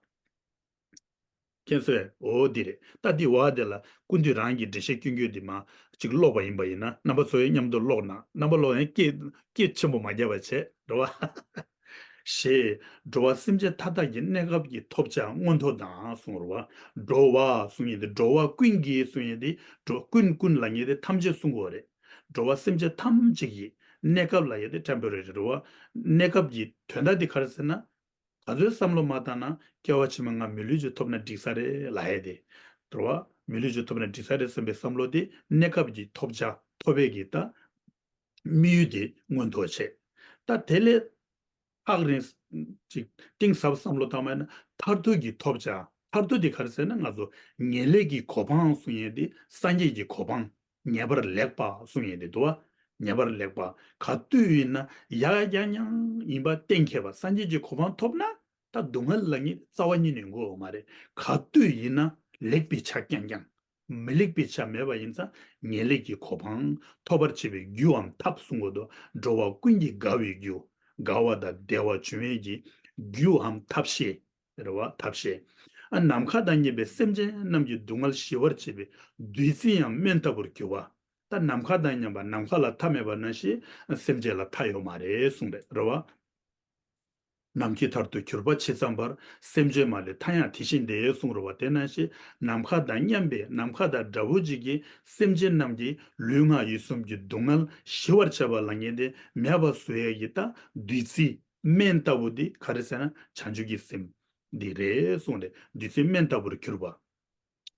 མཁྱེན་སོང་ངས། འོ་འདི་རེད། ད་འདི་བ་དེ་ལ་སྐུ་མདུན་རང་གི་འགྲེལ་བཤད་སྐྱོན་སྐྱོན་འདི་མ་གཅིག་ཀློག་པ་ཡིན་པ་ཡིན་ན་རྣམ་པ་ཚོ་ཡང་མཉམ་དུ་ཀློག་ན་རྣམ་པ་ཀློག་ཡང་སྐད་སྐད་ཆེན་པོ་མ་རྒྱབ་པ་བྱས་རེད་བ། ཞེས། འགྲོ་བ་སེམས་ཅན་མཐའ་དག་གི་གནས་སྐབས་ཀྱི་ཐོབ་བྱ་མངོན་མཐོ་དང་གསུངས་རེད་བ། འགྲོ་བ་གསུང་ཡས་དེ་འགྲོ་བ་ཀུན་གྱི་གསུང་ཡས་དེ་འགྲོ་ཀུན་ཀུན་ལ་ངེས་ཏེ་ཐམས་ཅད་གསུང་དགོས་རེད། འགྲོ་བ་སེམས་ཅན་ཐམས་ཅད་ཀྱི་གནས་སྐབས་ལ་ཡོད་དེ་ཊེམ་པོ་རེ་རི་རེད་བ། གནས་སྐབས་ཀྱི་དོན་དག་དེ་ག་རེ་ཟེར་ན། ག་ཚོད་བསམ་བློ་མ་བཏང་ན་སྐྱེ་བ་ཕྱི་མ་ང་མི་ལུས་ཅིག་ཐོབ་ན་འགྲིག་ས་རེད་ལབ་ཡས་དེ། རེད་བ། མི་ལུས་ཅིག་ཐོབ་ན་འགྲིག་ས་རེད་བསམ་པའི་བསམ་བློ་དེ་གནས་སྐབས་ཀྱི་ཐོབ་བྱ་ཐོབ་པའི་གི་ད། དམིགས་ཡུལ་དེ་མངོན་མཐོ་བྱེད། ད་དེ་ལས་ཐག་རིང་ཅིག་གཏིང་ཟབ་བསམ་བློ་བཏང་བ་ཡིན་ན་མཐར་ཐུག་གི་ཐོབ་བྱ། མཐར་ཐུག་དེ་ག་རེ་ཟེར་ན་ང་ཚོ་ངེས་ལེགས་ཀྱི་གོ་འཕང་གསུང་ཡས་དེ་སངས་རྒྱས་ཀྱི་གོ་འཕང་། ངེས་པར་ལེགས་པ་གསུང་ཡས་དེ་འདུག་བ། ངེས་པར་ལེགས་པ། ག་དུས་ཡིན་ན་ཡག་ཡག་ཉང་ཉང་ཡིན་པ་གཏན་འཁེལ་བ་སངས་རྒྱས་ཀྱི་གོ་འཕང་ཐོབ་ན། ད་སྡུག་བསྔལ་ལ་ངེས་རྩ་བ་ཉིད་ནས་འགོ་ཡོད་མ་རེད། ག་དུས་ཡིན་ན་ལེགས་པའི་ཆ་རྐྱང་རྐྱང་། མི་ལེགས་པའི་ཆ་མེད་པ་ཡིན་ཙང་ངེས་ལེགས་ཀྱི་གོ་འཕང་ཐོབ་པར་བྱེད་པའི་རྒྱུའམ་ཐབས་གསུང་གོ་དོ། འགྲོ་བ་ཀུན་གྱི་དགའ་བའི་རྒྱུ། དགའ་བ་དང་བདེ་བ་འབྱུང་བའི་གི་རྒྱུའམ་ཐབས་ཤེས། རེད་བ། ཐབས་ཤེས། ཨ་ནམ་མཁའ་དང་མཉམ་པའི་སེམས་ཅན་རྣམས་ཀྱི་སྡུག་བསྔལ་ཞི་བར་བྱེད་པའི་བདུད་རྩི་ཡང་སྨན་ལྟ་བུར་གྱུར་པ། ད་ནམ་མཁའ་དང་མཉམ་པ་ནམ་མཁའ་ལ་མཐའ་མེད་པ་ནང་བཞིན་སེམས་ཅན་ལ་མཐའ་ཡོད་མ་རེད་གསུངས་རེད། རེད་བ། ནམ་མཁའི་མཐར་ཐུག་གྱུར་པ་ཇི་ཙམ་པར། སེམས་ཅན་མ་ལུས་མཐའ་ཡང་དེ་བཞིན་ཏེ་གསུངས་རེད་བ། དེ་ནང་བཞིན་ནམ་མཁའ་དང་མཉམ་པའི་ནམ་མཁའ་དང་འདྲ་བོ་ཅིག་གི་སེམས་ཅན་རྣམས་ཀྱི་ལུས་ངག་ཡིད་གསུམ་གྱི་སྡུག་བསྔལ་ཞི་བར་བྱེད་པ་ལ་ངེས་ཏེ་མེད་པ་བཟོ་ཡས་ཀྱི་ད་བདུད་རྩི་སྨན་ལྟ་བུ་འདི་ག་རེ་ཟེར་ན་བྱང་ཆུབ་ཀྱི་སེམས་འདི་རེད་གསུངས་ཏེ་བདུད་རྩི་སྨན་ལྟ་བུར་གྱུར་པ།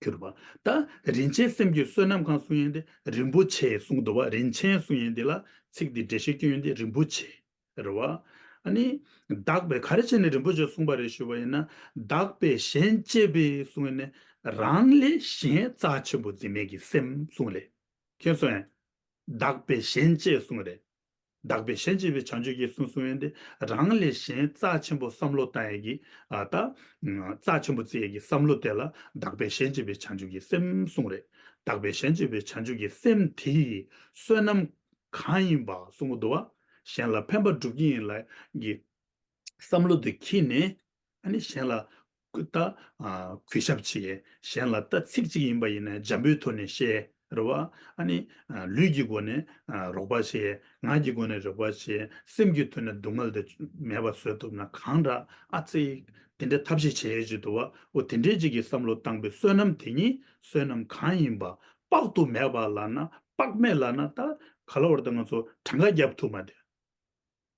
གྱུར་པ། ད་རིན་ཆེན་སེམས་ཀྱི་བསོད་ནམས་གང་གསུང་ཡས་འདི་རིན་པོ་ཆེ་གསུངས་འདུག་བ། རིན་ཆེན་གསུང་ཡས་འདི་ལ་ཚིག་འདི་འགྲེལ་བཤད་སྐྱོན་ཡས་འདི་རིན་པོ་ཆེ་རེད་བ། ཨ་ནི། དག་པའི་ག་རེ་བྱས་ནས་རིན་པོ་ཆེ་གསུངས་པ་རེད་ཞུས་པ་ཡིན་ན། དག་པས་གཞན་གཅེས་པའི་གསུང་ཡས་ནས་རང་ལས་གཞན་རྩ་ཆེན་པོ་འཛིན་མེད་ཀྱི་སེམས་གསུང་རེད། མཁྱེན་སོང་ངས། དག་པས་གཞན་གཅེས་གསུང་རེད། བདག་པས་གཞན་གཅེས་པའི་བྱང་ཆུབ་ཀྱི་གསུང་གསུང་ཡོན་ཏེ། རང་ལས་གཞན་རྩ་ཆེན་པོ་བསམ་བློ་བཏང་ཡས་ཀྱི་ཨ་ད་རྩ་ཆེན་པོ་བརྩི་ཡས་ཀྱི་བསམ་བློ་དེ་ལ་བདག་པས་གཞན་གཅེས་པའི་བྱང་ཆུབ་ཀྱི་སེམས་གསུང་རེད། བདག་པས་གཞན་གཅེས་པའི་བྱང་ཆུབ་ཀྱི་སེམས་དེ་ཡི་བསོད་ནམས་གང་ཡིན་པ་གསུང་གི་འདུག་བ། གཞན་ལ་ཕན་པ་སྒྲུབ་ཀྱི་ཡིན་ལ་གི་བསམ་བློ་དེ་འཁྱེར་ནས། ཨ་ནི་གཞན་ལ་ད་གུས་ཞབས་བྱེད། གཞན་ལ་ད་ཚིག་གཅིག་ཡིན་པ་ཡིན་ན་འཇམ་པོའི་ཐོག་ནས་བཤད་རེད་བ། ཨ་ནི་ལུས་ཀྱི་སྒོ་ནས་རོགས་པ་བྱེད། ངག་གི་སྒོ་ནས་རོགས་པ་བྱེད། སེམས་ཀྱི་ཐོག་ནས་སྡུག་བསྔལ་དེ་མེད་པ་བཟོ་ཐུབ་ན་གང་དྲག་ཨ་ཙི། དེ་འདྲའི་ཐབས་ཤེས་བྱེད་ཡས་ཅིག་འདུག་བ། འོ་དེ་འདྲའི་ཅིག་གི་བསམ་བློ་བཏང་པའི་བསོད་ནམས་དེ་ཉིད་བསོད་ནམས་གང་ཡིན་པ། དཔག་ཏུ་མེད་པ་ལབ་ན་དཔག་མེད་ལབ་ན་ད་ག་ལ་བར་དུ་ང་ཚོ་གྲངས་ཀ་རྒྱབ་ཐུབ་མ་དེ།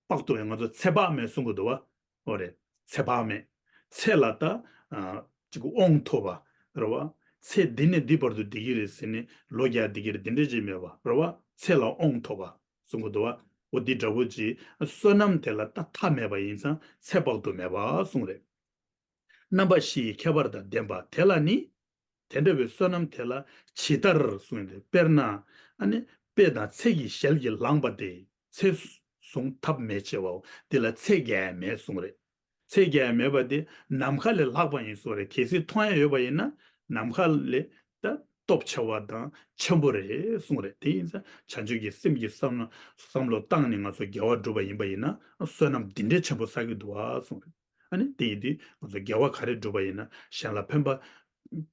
དཔག་ཏུ་མེད། ང་ཚོ་ཚེ་དཔག་མེད་གསུང་གི་འདུག་བ། འོ་རེད། ཚེ་དཔག་མེད། ཚེ་ལ་ད་ཨ་ཅིག་དབང་ཐོབ་པ་རེད་བ། ཚེ་འདི་ནས་འདི་བར་དུ་བསྡད་ཀྱི་རེད་ཟེར་ནས་ལོ་བརྒྱ་བསྡད་ཀྱི་རེད་དེ་འདྲ་ཅིག་མེད་པ་རེད་བ། ཚེ་ལ་དབང་ཐོབ་པ་གསུང་གི་འདུག་བ། འོ་འདི་འདྲ་བོ་ཅིག་བསོད་ནམས་དེ་ལ་ད་མཐའ་མེད་པ་ཡིན་ཙང་ཚེ་དཔག་ཏུ་མེད་པ་གསུང་རེད། རྣམ་པ་བཞི་ཡི་ཁྱད་པར་དང་ལྡན་པ་དེ་ལ་ནི། དེ་འདྲ་བའི་བསོད་ནམས་དེ་ལ་ཇི་ལྟར་གསུངས་ཏེ། དཔེར་ན། ཨ་ནི་དཔེ་དང་ཚད་ཀྱི་ཞལ་གྱིས་བླངས་པ་སྟེ། ཚད་བཟུང་ཐབས་མེད་ཅེས་པའོ། དེ་ལ་ཚད་བརྒལ་མེད་གསུངས་རེད། ཚད་བརྒལ་མེད་པ་དེ་ནམ་མཁའ་ལས་ལྷག་པ་ཡིན་གསུངས་རེད། གལ་སྲིད་མཐོང་ཡ་ཡོད་པ་ཡིན་ན་ནམ་མཁའ་ལས་ད་སྟོབས་ཆེ་བ་དང་ཆེན་པོ་རེད་གསུངས་རེད། དེ་ཡིན་ཙང་བྱང་ཆུབ་ཀྱི་སེམས་ཀྱི་བསམ་བློ་བསམ་བློ་བཏང་ནས་ང་ཚོ་དགེ་བ་སྒྲུབ་པ་ཡིན་པ་ཡིན་ན་བསོད་ནམས་འདི་འདྲའི་ཆེན་པོ་བསགས་ཀྱི་འདུག་ཨ་གསུངས་རེད། ཨ་ནི་དེ་ཡིན་དུས་ང་ཚོ་དགེ་བ་ག་རེ་སྒྲུབ་པ་ཡིན་ན་གཞན་ལ་ཕན་པ།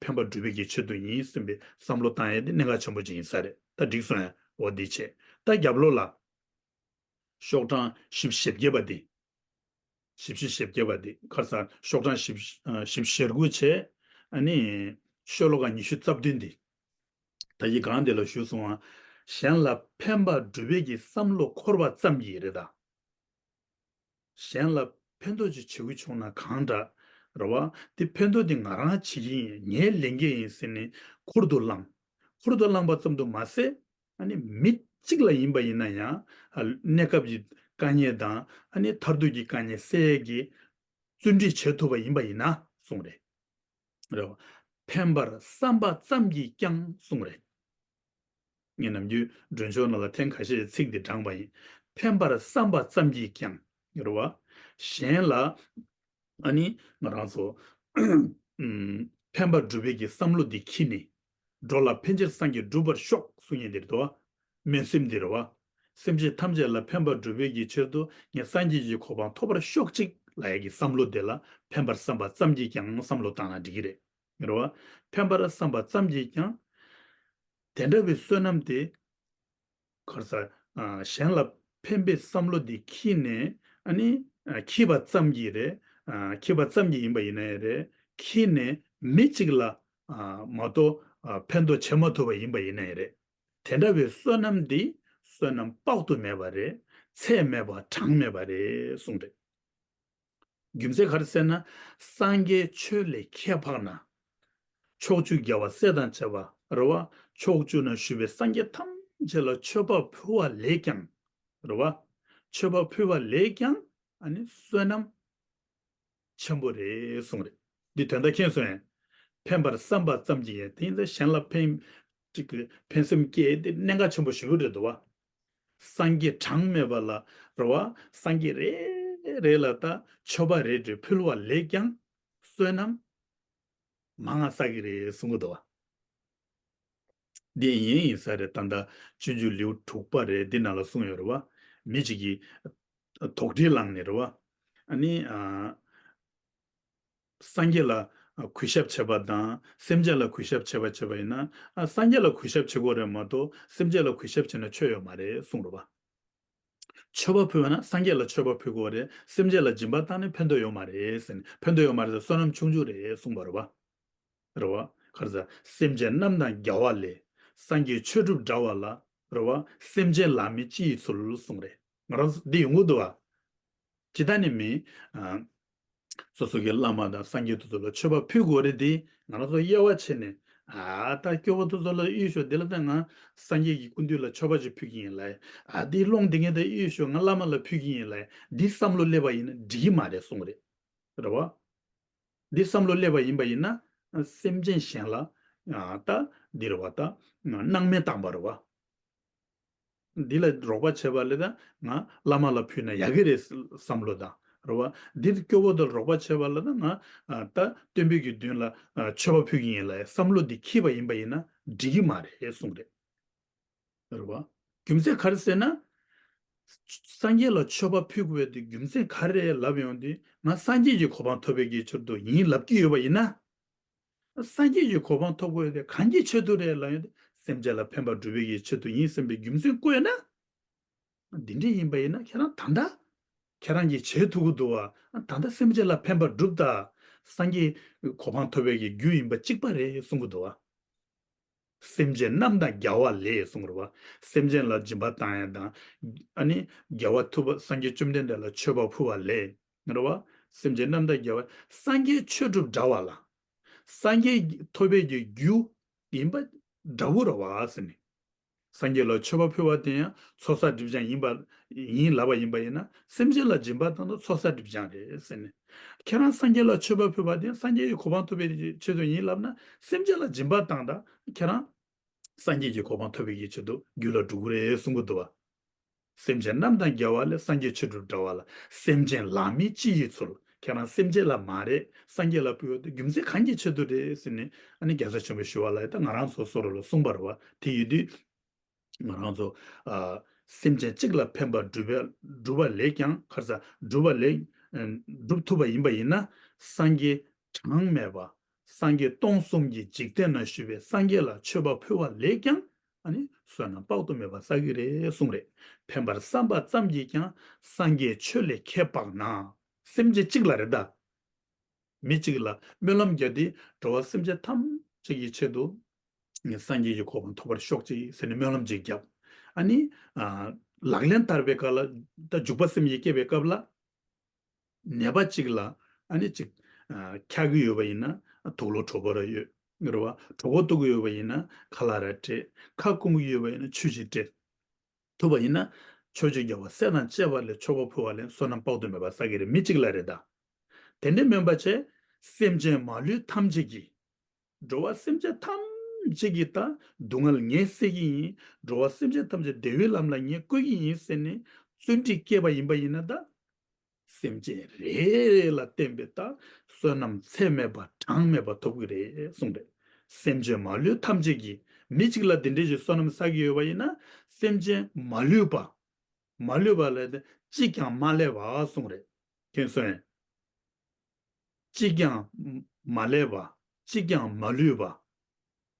ཕན་པ་སྒྲུབ་པའི་གི་ཆེད་དུ་ཡིན་བསམ་པའི་བསམ་བློ་བཏང་ཡས་དེ་གནད་འགག་ཆེན་པོ་ཅིག་ཡིན་ས་རེད། ད་འགྲིག་སོང་ཡ། འོ་འདི་བྱས། ད་རྒྱབ་ལོགས་ལ། ཤོག་གྲངས་བཞི་བཅུ་ཞེ་བརྒྱད་པ་འདི། བཞི་བཅུ་ཞེ་བརྒྱད་པ་འདི་ཁ་སང་ཤོག་གྲངས་བཞི་བཅུ་ཞེ་དགུ་བྱས། ཨ་ནི་ཤོ་ལོ་ཀ་ཉི་ཤུ་རྩ་བདུན་འདི། ད་ཡི་གང་འདི་ལ་ཞུས་སོང་ང་། གཞན་ལ་ཕན་པ་སྒྲུབ་པའི་གི་བསམ་བློ་འཁོར་བ་ཙམ་གྱིས་རེད་ད། གཞན་ལ་ཕན་ཐོགས་ཅིག་བྱེད་དགོས་བྱུང་ན་གང་འདྲ། རེད་བ། དེ་ཕན་ཐོགས་དེ་ང་རང་བྱེད་ཀྱི་ཡིན། ངའི་ལས་འགན་ཡིན་ཟེར་ནས་ཁུར་དུ་བླངས། ཁུར་དུ་བླངས་པ་ཙམ་དུ་མ་ཟད། ཨ་ནི་མི་གཅིག་ལ་ཡིན་པ་ཡིན་ན་ཡང་། ཨ་གནས་སྐབས་ཀྱི་དཀའ་ངལ་དང་ཨ་ནི་མཐར་ཐུག་གི་དཀའ་ངལ་སེལ་ཡས་ཀྱི་བརྩོན་འགྲུས་བྱེད་ཐུབ་པ་ཡིན་པ་ཡིན་ན་གསུངས་རེད། རེད་བ། ཕན་པར་བསམ་པ་ཙམ་གྱིས་ཀྱང་གསུངས་རེད། ངས་ནམ་རྒྱུན་མགྲོན་ཤོག་ནང་ལ་ཐེངས་ཁ་ཤས་ཚིག་འདི་དྲངས་པ་ཡིན། ཕན་པར་བསམ་པ་ཙམ་གྱིས་ཀྱང་། རེད་བ། གཞན་ལ། ཨ་ནི་ང་རང་ཚོ་ཨུམ། ཕན་པ་སྒྲུབ་པའི་གི་བསམ་བློ་འདི་འཁྱེར་ནས། འགྲོ་ལ་ཕན་ཕྱིར་སངས་རྒྱས་འགྲུབ་པར་ཤོག་གསུང་མཁན་འདི་རེད་དོ། སྨོན་སེམས་འདི་རེད་བ། སེམས་ཅན་ཐམས་ཅད་ལ་ཕན་པ་སྒྲུབ་པའི་གི་ཕྱིར་དུ་ངས་སངས་རྒྱས་ཀྱི་གོ་འཕང་ཐོབ་པར་ཤོག་ཅིག་ལབ་ཡས་ཀྱི་བསམ་བློ་དེ་ལ་ཕན་པར་བསམ་པ་ཙམ་གྱིས་ཀྱང་བསམ་བློ་བཏང་ན་འགྲིག་གི་རེད། རེད་བ། ཕན་པར་བསམ་པ་ཙམ་གྱིས་ཀྱང་། དེ་འདྲ་བའི་བསོད་ནམས་དེ། ག་རེ་ཟ། ཨ་གཞན་ལ་ཕན་པའི་བསམ་བློ་འདི་འཁྱེར་ནས་ཨ་ནི་ཨ་འཁྱེར་པ་ཙམ་གྱིས་རེད། ཨ་འཁྱེར་པ་ཙམ་གྱིས་ཡིན་པ་ཡིན་ན་ཡང་རེད། འཁྱེར་ནས་མི་གཅིག་ལ་ཨ་མ་གཏོགས་ཨ་ཕན་ཐོགས་བྱེད་མ་ཐུབ་པ་ཡིན་པ་ཡིན་ན་ཡང་རེད། དེ་འདྲ་བའི་བསོད་ནམས་འདི་བསོད་ནམས་དཔག་ཏུ་མེད་པ་རེད། ཚད་མེད་པ་གྲངས་མེད་པ་རེད་གསུངས་རེད། རྒྱུ་མཚན་ག་རེ་ཟེར་ན། སངས་རྒྱས་ཆོས་ལས་ཁྱད་འཕགས་ན། ཕྱོགས་བཅུའི་རྒྱལ་བ་སྲས་དང་བཅས་པ་རེད་བ། ཕྱོགས་བཅུ་ན་བཞུགས་པའི་སངས་རྒྱས་ཐམས་ཅད་ལ་མཆོད་པ་ཕུལ་བ་ལས་ཀྱང་། རེད་བ། མཆོད་པ་ཕུལ་བ་ལས་ཀྱང་ཨ་ནི་བསོད་ནམས་ཆེན་པོ་རེད་གསུངས་རེད། འདི་དོན་དག་མཁྱེན་སོང་ངས། ཕན་པར་བསམ་པ་ཙམ་གྱིས་ཡང་དེ་ཡིན་ཙང་གཞན་ལ་ཕན། ཅིག་གི་ཕན་སེམས་སྐྱེས་དེ་གནད་འགག་ཆེན་པོ་ཞེ་པོ་རེད་འདུག་བ། སངས་རྒྱས་གྲངས་མེད་པ་ལ་རེད་བ། སངས་རྒྱས་རེ་རེ་ལ་ད་མཆོད་པ་རེ་རེ་ཕུལ་བ་ལས་ཀྱང་བསོད་ནམས་མང་ང་བསགས་ཀྱི་རེད་གསུང་གི་འདུག་བ། འདི་ཡིན་ཡིན་ས་རེད། ད་ལྟ་སྤྱོད་འཇུག་ལེའུ་དྲུག་པ་རེད། འདི་ནང་ལ་གསུངས་ཡོད་རེད་བ། མི་གཅིག་གིས་དོགས་འདྲི་བསླངས་ནས་རེད་བ། ཨ་ནི་ཨ། སངས་རྒྱས་ལ་གུས་ཞབས་བྱེད་པ་དང་སེམས་ཅན་ལ་གུས་ཞབས་བྱེད་པ་བྱེད་པ་ཡིན་ན། ཨ་སངས་རྒྱས་ལ་གུས་ཞབས་བྱེད་དགོས་རེད་མ་གཏོགས་སེམས་ཅན་ལ་གུས་ཞབས་བྱས་ན་ཆོ་ཡོད་མ་རེད་གསུངས་རེད་བ། མཆོད་པ་ཕུལ་བ་ན་སངས་རྒྱས་ལ་མཆོད་པ་ཕུལ་དགོས་རེད། སེམས་ཅན་ལ་སྦྱིན་པ་བཏང་ན་ཕན་ཐོགས་ཡོད་མ་རེད་ཟེར་ནས། ཕན་ཐོགས་ཡོད་མ་རེད་ཟེར། བསོད་ནམས་ཆུང་ཆུང་རེད་གསུངས་པ་རེད་བ། རེད་བ། ག་རེ་ཟ། སེམས་ཅན་རྣམས་དང་རྒྱལ་བ་ལས། སངས་རྒྱས་ཆོས་སྒྲུབ་འདྲ་བ་ལ། རེད་བ། སེམས་ཅན་ལ་མི་ཅི་ཡི་ཚུལ་གསུངས་རེད། ང་རང་ཚོ་འདི་ཡོང་གི་འདུག་བ། ཇི་ལྟར་ནས་མིན། ཨ། སོ་སོ་གི་བླ་མ་དང་སངས་རྒྱས་དེ་ཚོ་ལ་མཆོད་པ་ཕུལ་དགོས་རེད་དེ། ང་རང་ཚོ་དབྱེ་བ་ཕྱེ་ནས། ཨ་ད་སྐྱོ་བོ་དེ་ཚོ་ལ་གཡུག་ཞོག་འདི་ལ་ད་ང་སངས་རྒྱས་ཀྱི་སྐུ་མདུན་ལ་མཆོད་པ་ཅིག་ཕུལ་གྱི་ཡིན་ལབ། ཨ་འདི་སློང་འདི་ངས་ད་གཡུག་ཞོག་ང་བླ་མ་ལ་ཕུལ་གྱི་ཡིན་ལབ། འདི་བསམ་བློ་སླེབས་པ་ཡིན་ན་འགྲིག་གི་མ་རེད་གསུངས་རེད། རེད་བ། འདི་བསམ་བློ་སླེབས་པ་ཡིན་པ་ཡིན་ན། སེམས་ཅན་གཞན་ལ། ཨ་ད་འདི་རེད་བ། ད་སྣང་མེད་བཏང་པ་རེད་བ། འདི་ལ་རོགས་པ་བྱས་པ་ལས་ད་ང་བླ་མ་ལ་ཕུལ་ན་ཡག་གི་རེད་བསམ་བློ་དང་རེད་བ། འདིར་སྐྱོ་བོ་དང་རོགས་པ་བྱས་པ་ལ་ད་ང་ད་སྟོན་པའི་གི་མདུན་ལ་མཆོད་པ་ཕུལ་གི་ཡིན་ལ་བསམ་བློ་འདི་འཁྱེར་བ་ཡིན་པ་ཡིན་ན་འགྲིག་གི་མ་རེད་གསུངས་རེད། རེད་བ། རྒྱུ་མཚན་ག་རེ་ཟེར་ན། སངས་རྒྱས་ལ་མཆོད་པ་ཕུལ་དགོས་པའི་དེ་རྒྱུ་མཚན་ག་རེ་རེད་ལབ་ཡོང་དུས་ང་སངས་རྒྱས་ཀྱི་གོ་འཕང་ཐོབ་པའི་གི་ཕྱིར་དུ་ཡིན་ལབ་ཀྱི་ཡོད་པ་ཡིན་ན། སངས་རྒྱས་ཀྱི་གོ་འཕང་ཐོབ་དགོས་དེ་གང་གི་ཆེད་དུ་རེད་ལབ་ཡོང་དུས་སེམས་ཅན་ལ་ཕན་པ་སྒྲུབ་པའི་གི་ཆེད་དུ་ཡིན་བསམ་པའི་རྒྱུ་མཚན་བཀོད་ན། འདི་འདྲ་ཡིན་པ་ཡིན་ན་ཁྱེད་རང་ད་ལྟ་ཁྱེད་རང་གིས་བྱེད་ཐུབ་ཀྱི་འདུག་བ། ད་ལྟ་སེམས་ཅན་ལ་ཕན་པ་སྒྲུབ་དང་། སངས་རྒྱས་གོ་འཕང་ཐོབ་པའི་གི་རྒྱུ་ཡིན་པ་གཅིག་པ་རེད་གསུང་གི་འདུག་བ། སེམས་ཅན་རྣམས་དང་རྒྱལ་བ་ལས་གསུངས་རེད་བ། སེམས་ཅན་ལ་སྦྱིན་པ་བཏང་ཡ་དང་། ཨ་ནི་རྒྱལ་བ་ཐུབ་པ་སངས་རྒྱས་བཅོམ་ལྡན་འདས་ལ་མཆོད་པ་ཕུལ་བ་ལས། རེད་བ། སེམས་ཅན་རྣམས་དང་རྒྱལ་བ་སངས་རྒྱས་ཆོས་སྒྲུབ་འདྲ་བ་ལ། སངས་རྒྱས་ཐོབ་པའི་གི་རྒྱུ་ཡིན་པ་འདྲ་བོ་རེད་བ་ཟེར་ནས། སངས་རྒྱས་ལ་མཆོད་པ་ཕུལ་བ་དེ་ཡང་ཚོགས་བསགས་སྒྲིབ་སྦྱང་ཡིན་པ་ཡིན་ལབ་པ་ཡིན་པ་ཡིན་ན་སེམས་ཅན་ལ་སྦྱིན་པ་བཏང་ན་ཚོགས་བསགས་སྒྲིབ་སྦྱང་རེད་ཟེར་ནས། ཁྱེད་རང་སངས་རྒྱས་ལ་མཆོད་པ་ཕུལ་བ་དེ་སངས་རྒྱས་ཀྱི་གོ་འཕང་ཐོབ་པའི་ཆེད་དུ་ཡིན་ལབ་ན་སེམས་ཅན་ལ་སྦྱིན་པ་བཏང་ད་ཁྱེད་རང་སངས་རྒྱས་ཀྱི་གོ་འཕང་ཐོབ་པའི་ཆེད་དུ་རྒྱུ་ལ་འགྲོ་གི་རེད་གསུང་གི་འདུག་བ། སེམས་ཅན་རྣམས་དང་རྒྱལ་བ་ལས། སངས་རྒྱས་ཆོས་སྒྲུབ་འདྲ་བ་ལ། སེམས་ཅན་ལ་མི་ཅི་ཡི་ཚུལ། ཁྱེད་རང་སེམས་ཅན་ལ་མ་རེད་སངས་རྒྱས་ལ་ཕུལ་བ་དེ་རྒྱུ་མཚན་གང་གི་ཆེད་དུ་རེད་ཟེར་ནས་ཨ་ནི་རྒྱལ་སྲས་ཆེན་པོ་ཞི་བ་ལྷ་ཡིས་ད་ང་རང་ཚོ་བཟོ་འདྲ་ལ་གསུངས་པ་རེད་བ། དེ་ཡིན་དུས། ང་རང་ཚོ་ཨ། སེམས་ཅན་གཅིག་ལ་ཕན་པ་སྒྲུབ་པ་སྒྲུབ་པ་ལས་ཀྱང་ཁར་ས་སྒྲུབ་པ་ལས་ཨ། སྒྲུབ་ཐུབ་པ་ཡིན་པ་ཡིན་ན་སངས་རྒྱས་གྲངས་མེད་པ་སངས་རྒྱས་སྟོང་གསུམ་གྱི་འཇིག་རྟེན་ན་བཞུགས་པའི་སངས་རྒྱས་ལ་མཆོད་པ་ཕུལ་བ་ལས་ཀྱང་ཨ་ནི་བསོད་ནམས་དཔག་ཏུ་མེད་པ་བསགས་ཀྱི་རེད་གསུངས་རེད། ཕན་པར་བསམ་པ་ཙམ་གྱིས་ཀྱང་སངས་རྒྱས་ཆོས་ལས་ཁྱད་འཕགས་ན། སེམས་ཅན་གཅིག་ལ་རེད་ད། མི་གཅིག་ལ་སྨོན་ལམ་བརྒྱབ་སྟེ་འགྲོ་བ་སེམས་ཅན་ཐམས་ཅད་ཀྱི་ཆེད་དུ་ངས་སངས་རྒྱས་ཀྱི་གོ་འཕང་ཐོབ་པར་ཤོག་ཅིག་ཟེར་ནས་སྨོན་ལམ་ཅིག་བརྒྱབ། ཨ་ནི་ཨ། ལག་ལེན་བསྟར་བའི་སྐབས་ལ་ད་འཇུག་པ་སེམས་ཀྱིས་བསྐྱེད་པའི་སྐབས་ལ་ནད་པ་གཅིག་ལ་ཨ་ནི་གཅིག་ཨ། འཁྱག་གི་ཡོད་པ་ཡིན་ན་དུག་ལོག་དྲོ་པོ་ར་ཡོད་རེད་བ། གྲོད་ཁོག་ལྟོགས་ཀྱི་ཡོད་པ་ཡིན་ན་ཁ་ལག་ར་སྤྲད། ཁ་སྐོམ་གྱི་ཡོད་པ་ཡིན་ན་ཆུ་ཞིག་སྤྲད། ཐུབ་པ་ཡིན་ན་ཕྱོགས་བཅུའི་རྒྱལ་བ་སྲས་དང་བཅས་པ་ལ་མཆོད་པ་ཕུལ་བ་ལས་བསོད་ནམས་དཔག་ཏུ་མེད་པ་བསགས་ཀྱི་རེད། མི་གཅིག་ལ་རེད་ད། དེ་འདྲ་མིན་པ་བྱས་སེམས་ཅན་མ་ལུས་ཐམས་ཅད་ཀྱི། འགྲོ་བ་སེམས་ཅན་ཐམས་ཅད་ཀྱི་ད་སྡུག་བསྔལ་ངས་སེལ་གྱི་ཡིན། འགྲོ་བ་སེམས་ཅན་ཐམས་ཅད་བདེ་བའི་ལམ་ལ་ངས་བཀོད་ཀྱི་ཡིན་ཟེར་ནས་བརྩོན་འགྲུས་བསྐྱེད་པ་ཡིན་པ་ཡིན་ན་ད། སེམས་ཅན་རེ་རེ་ལ་བརྟེན་པའི་ད་བསོད་ནམས་ཚད་མེད་པ་གྲངས་མེད་པ་ཐོབ་ཀྱི་རེད་གསུངས་རེད། སེམས་ཅན་མ་ལུས་ཐམས་ཅད་ཀྱི་མི་གཅིག་ལ་དེ་འདྲའི་ཞིག་བསོད་ནམས་བསགས་ཀྱི་ཡོད་པ་ཡིན་ན་སེམས་ཅན་མ་ལུས་པ། མ་ལུས་པ་ལས་ཏེ་གཅིག་ཀྱང་མ་ལུས་པ་གསུངས་རེད། མཁྱེན་སོང་ངས། གཅིག་ཀྱང་མ་ལུས་པ། གཅིག་ཀྱང་མ་ལུས་པ།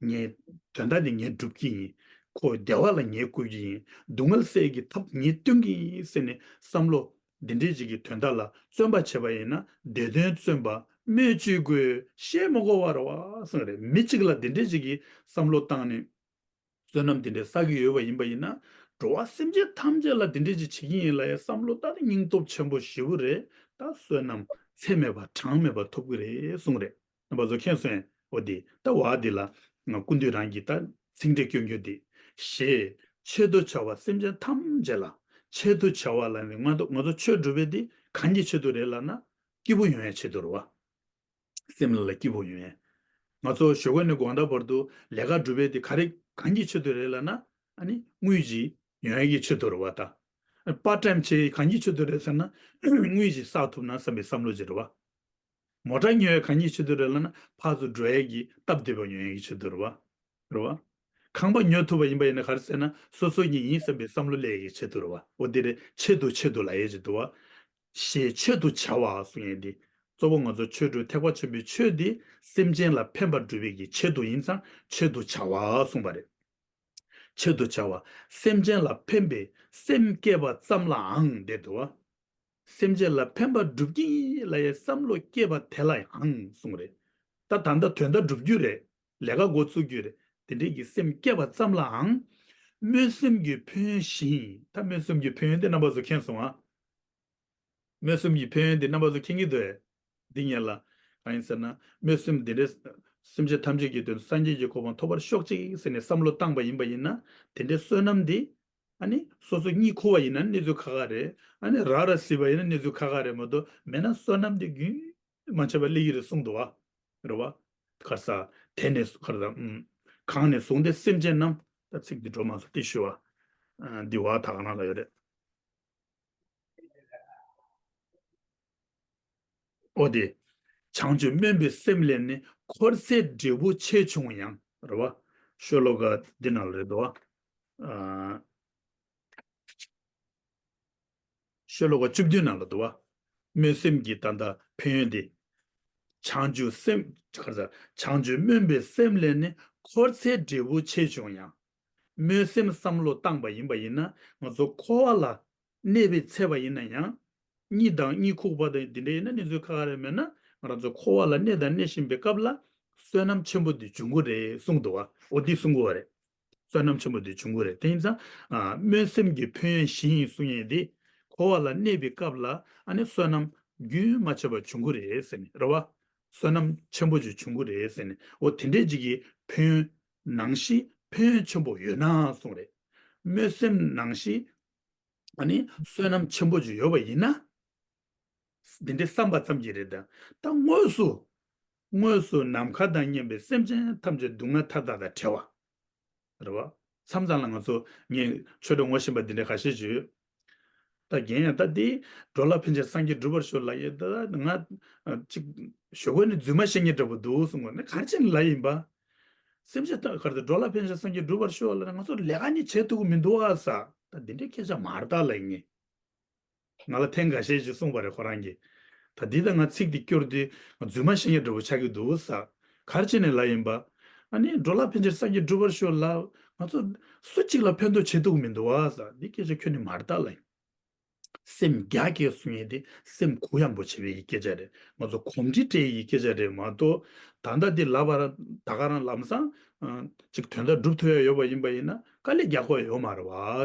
ངས་དོན་དག་འདི་ངས་སྒྲུབ་ཀྱི་ཡིན། ཁོ་བདེ་བ་ལ་ངས་བཀོད་ཀྱི་ཡིན། སྡུག་བསྔལ་སེལ་གྱི་ཐབས་ངས་སྟོན་གྱི་ཡིན་ཟེར་ནས་བསམ་བློ་འདི་འདྲའི་ཅིག་གི་དོན་དག་ལ་བརྩོན་པ་བྱས་པ་ཡིན་ན་འདོད་དོན་བརྩོན་པ་སྨོས་ཅི་དགོས་བཤད་མི་དགོས་པ་རེད་བ་གསུངས་རེད། མི་གཅིག་ལ་འདི་འདྲའི་ཅིག་གི་བསམ་བློ་བཏང་ནས། བསོད་ནམས་དེ་འདྲའི་བསགས་ཀྱི་ཡོད་པ་ཡིན་པ་ཡིན་ན། འགྲོ་བ་སེམས་ཅན་ཐམས་ཅད་ལ་དེ་འདྲའི་ཅིག་བྱེད་ཀྱི་ཡིན་ལབ་ཡའི་བསམ་བློ་ལྟར་སྙིང་སྟོབས་ཆེན་པོ་ཞེ་པོ་རེད། ད་བསོད་ནམས་ཚད་མེད་པ་གྲངས་མེད་པ་ཐོབ་ཀྱི་རེད་གསུངས་རེད། རྣམ་པ་ཚོ་མཁྱེན་སོང་ངས། འོ་དེ་ད་བ་དེ་ལ་ང་སྐུ་མདུན་རང་གིས་ད་ཚིག་འགྲེལ་སྐྱོན་རྒྱུ་དེ། ཞེས་ཆེད་དུ་བྱ་བ་སེམས་ཅན་ཐམས་ཅད་ལ། ཆེད་དུ་བྱ་བ་ལ་ནི་ང་ཚོ་ང་ཚོ་ཆོས་སྒྲུབ་པའི་དེ་གང་གི་ཆེད་དུ་རེད་ལབ་ན་སྐྱིད་པོ་ཡོང་ཡའི་ཆེད་དུ་རེད་བ། སེམས་ལ་སྐྱིད་པོ་ཡོང་ཡས། ང་ཚོ་ཞོགས་ཀས་ནས་དགོང་དག་བར་དུ་ལས་ཀ་སྒྲུབ་པའི་དེ་ག་རེ་གང་གི་ཆེད་དུ་རེད་ལབ་ན། ཨ་ནི་དངུལ་ཅིག་ཡོང་ཡས་ཀྱི་ཆེད་དུ་རེད་བ་ད། པར་ཊའིམ་བྱེད་གང་གི་ཆེད་དུ་རེད་ཟེར་ན། དངུལ་ཅིག་བསགས་ཐུབ་ན་བསམ་པའི་བསམ་བློ་ཅིག་རེད་བ། མོ་ཊ་ཉོ་ཡས་གང་གི་ཆེད་དུ་རེད་ལབ་ན་ཕར་ཚུར་འགྲོ་ཡས་ཀྱི་སྟབས་བདེ་བ་ཡོང་ཡས་ཀྱི་ཆེད་དུ་རེད་བ། རེད་བ། ཁང་པ་ཉོ་ཐུབ་པ་ཡིན་པ་ཡིན་ན་ག་རེ་ཟེར་ན་སོ་སོ་གཉིས་ཡིན་བསམ་པའི་བསམ་བློ་སླེབས་ཡས་ཀྱི་ཆེད་དུ་རེད་བ། འོ་དེ་རེད། ཆེད་དུ་ཆེད་དུ་ལབ་ཡས་ཅིག་འདུག་བ། ཞེས་ཆེད་དུ་བྱ་བ་གསུང་ཡས་འདི། གཙོ་བོ་ང་ཚོ་ཆོས་སྒྲུབ་ཐེག་པ་ཆེན་པོའི་ཆོས་འདི་སེམས་ཅན་ལ་ཕན་པ་སྒྲུབ་པའི་གི་ཆེད་དུ་ཡིན་ཙང་ཆེད་དུ་བྱ་བ་གསུངས་པ་རེད། ཆེད་དུ་བྱ་བ་སེམས་ཅན་ལ་ཕན་པའི་སེམས་བསྐྱེད་པ་ཙམ་ལའང་འདོད་དོ། སེམས་ཅན་ལ་ཕན་པ་སྒྲུབ་ཀྱི་ཡིན་ལབ་ཡའི་བསམ་བློ་སྐྱེས་པ་དེ་ལའང་གསུངས་རེད། ད་ད་ལྟ་དོན་དག་སྒྲུབ་རྒྱུ་རེད། ལས་ཀ་འགོ་བཙུགས་རྒྱུ་རེད། དེ་འདྲའི་གི་སེམས་བསྐྱེད་པ་ཙམ་ལའང་། སྨོན་སེམས་ཀྱི་ཕན་ཡོན་བཞིན། ད་སྨོན་སེམས་ཀྱི་ཕན་ཡོན་དེ་རྣམ་པ་ཚོ་མཁྱེན་སོང་ཨ། སྨོན་སེམས་ཀྱི་ཕན་ཡོན་དེ་རྣམ་པ་ཚོ་མཁྱེན་གྱི་འདུག་ཨེ། འདི་ཉིད་ལ། གང་ཡིན་ཟེར་ན། སྨོན་སེམས་འདི་འདྲའི། སེམས་ཅན་ཐམས་ཅད་ཀྱི་དོན་དུ་སངས་རྒྱས་ཀྱི་གོ་འཕང་ཐོབ་པར་ཤོག་ཅིག་ཟེར་ནས་བསམ་བློ་བཏང་པ་ཡིན་པ་ཡིན་ན། དེ་འདྲའི་བསོད་ནམས་འདི། ཨ་ནི་སོ་སོ་གཉིད་ཁུག་པ་ཡིན་ན་གནས་ཚུལ་ཁག་ཁག་རེད། ཨ་ནི་ར་ར་བཟི་བ་ཡིན་ན་གནས་ཚུལ་ཁག་ཁག་རེད་མ་གཏོགས་མེད་ན་བསོད་ནམས་འདི་རྒྱུན་མ་ཆད་པ་སླེབས་ཀྱི་རེད་གསུངས་འདུག་བ། རེད་བ། གར་ས། དེ་ནས་གར་ས། ཨུམ། གང་ནས་བཟུང་སྟེ་སེམས་ཅན་རྣམས། ད་ཚིག་འདི་འགྲོ་མ་སོང་ཏེ་ཞུ་བ། འདི་བ་ད་ག་ན་ལ་ཡོད་རེད། འོ་དེ། བྱང་ཆུབ་སྨོན་པའི་སེམས་ལས་ནི། འཁོར་ཚེའི་འབྲས་བུ་ཆེ་ཆུང་ཡང་། རེད་བ། ཤོ་ལོ་ཀ་འདི་ནང་ལ་རེད་དོ། ཤོ་ལོ་ཀ་བཅུ་བདུན་ནང་ལ་འདུག་བ། སྨོན་སེམས་ཀྱི་ད་ལྟ་ཕན་ཡོན་དེ། བྱང་ཆུབ་སེམས། ག་རེ་ཟེར། བྱང་ཆུབ་སྨོན་པའི་སེམས་ལས་ནི། འཁོར་ཚེའི་འབྲས་བུ་ཆེ་ཆུང་ཡང་། སྨོན་སེམས་བསམ་བློ་བཏང་པ་ཡིན་པ་ཡིན་ན། ང་ཚོ་འཁོར་བ་ལ་གནས་པའི་ཚེ་བ་ཡིན་ན་ཡང་། གཉིད་དང་གཉིད་ཁུག་པ་དང་འདི་འདྲ་ཡིན་ན། གནས་ཚུལ་ཁ་ཁ་རེ་མེད་ན། ང་རང་ཚོ་འཁོར་བ་ལ་གནས་དང་གནས་བཞིན་པའི་སྐབས་ལ། བསོད་ནམས་ཆེན་པོ་དེ་འབྱུང་གི་རེད་གསུངས་འདུག་བ། འོ་འདི་གསུང་གི་བ་རེད། བསོད་ནམས་ཆེན་པོ་དེ་འབྱུང་གི་རེད། དེ་ཡིན་ཙང་། ཨ། སྨོན་སེམས་ཀྱི་ཕན་ཡོན་བཞི་ཡིན་གསུང་ཡས་དེ། འཁོར་བ་ལ་གནས་པའི་སྐབས་ལ་ཨ་ནི་བསོད་ནམས་རྒྱུན་མ་ཆད་པ་འབྱུང་གི་རེད་ཟེར་ནས། རེད་བ། བསོད་ནམས་ཆེན་པོ་ཅིག་འབྱུང་གི་རེད་ཟེར་ནས། འོ་དེ་འདྲས་ཅིག་གི་ཕན་ཡོན། ནང་བཞིན་ཕན་ཡོན་ཆེན་པོ་ཡོད་ན་གསུངས་རེད། སྨོན་སེམས་ནང་བཞིན། ཨ་ནི་བསོད་ནམས་ཆེན་པོ་ཅིག་ཡོད་པ་ཡིན་ན། འདི་འདྲའི་བསམ་པ་ཙམ་གྱིས་རེད་ད། ད་དངོས་སུ། དངོས་སུ་ནམ་མཁའ་དང་མཉམ་པའི་སེམས་ཅན་ཐམས་ཅད་སྡུག་བསྔལ་མཐའ་དག་དང་བྲལ་བ། རེད་བ། མཚམས་མཚམས་ལ་ང་ཚོ་ངས་ཆོས་འབྲེལ་ངོ་ཤེས་པ་འདི་འདྲ་ཁ་ཤས་ཅིག་ཡོད། ད་རྒན་ཡང་ད་འདི་འགྲོ་ལ་ཕན་ཕྱིར་སངས་རྒྱས་འགྲུབ་པར་ཤོག་ལབ་ཡོད། ད་ང་ཅིག་ཞོགས་ཀས་ནས་རྫུན་མ་བཤད་མཁན་འདྲ་པོ་འདུག་གསུང་གོ་ནས། ག་རེ་བྱས་ནས་ལབ་ཡིན་པ། སེམས་ཅན་ཐམས་ག་རེ་ད། འགྲོ་ལ་ཕན་ཕྱིར་སངས་རྒྱས་འགྲུབ་པར་ཤོག་ལབ་ན། ང་ཚོ་ལས་ཀ་གཉིས་བྱེད་ཐུབ་ཀྱི་མི་འདུག་ཨ་ས། ད་འདི་འདྲའི་སྐད་ཆ་མ་རེད་ད་ལབ་ཡིན། ང་ལ་ཐེངས་འགའ་ཤས་ཅིག་གསུངས་པ་རེད་ཁོ་རང་གིས། ད་འདི་ད་ང་ཚིག་འདི་སྐྱོར་དུས་ང་རྫུན་མ་བཤད་མཁན་འདྲ་པོ་ཆགས་ཀྱི་འདུག་ས། ག་རེ་བྱས་ནས་ལབ་ཡིན་པ། ཨ་ནི་འགྲོ་ལ་ཕན་ཕྱིར་སངས་རྒྱས་འགྲུབ་པར་ཤོག་ལབ། ང་ཚོ་སུ་གཅིག་ལ་ཕན་ཐོགས་བྱེད་ཐུབ་ཀྱི་མི་འདུག་ཨ་ས། འདི་སྐད་ཆ་ཁྱོན་ནས་མ་རེད་ད་ལབ་ཡིན། སེམས་རྒྱ་སྐྱེད་གསུང་ཡས་དེ་སེམས་གུ་ཡངས་པོ་བྱེད་པའི་སྐད་ཆ་རེད། ང་ཚོ་གོམས་འདྲིས་སྤྲད་ཡས་སྐད་ཆ་རེད་མ་གཏོགས། ད་ལྟ་འདི་ལབ་པ་ར་ད་ག་རང་ལམ་སང་། ཨ། ཅིག་དོན་དག་སྒྲུབ་ཐུབ་ཡ་ཡོད་པ་ཡིན་པ་ཡིན་ན་དཀའ་ལས་རྒྱག་དགོས་ཡ་ཡོད་མ་རེད་བ་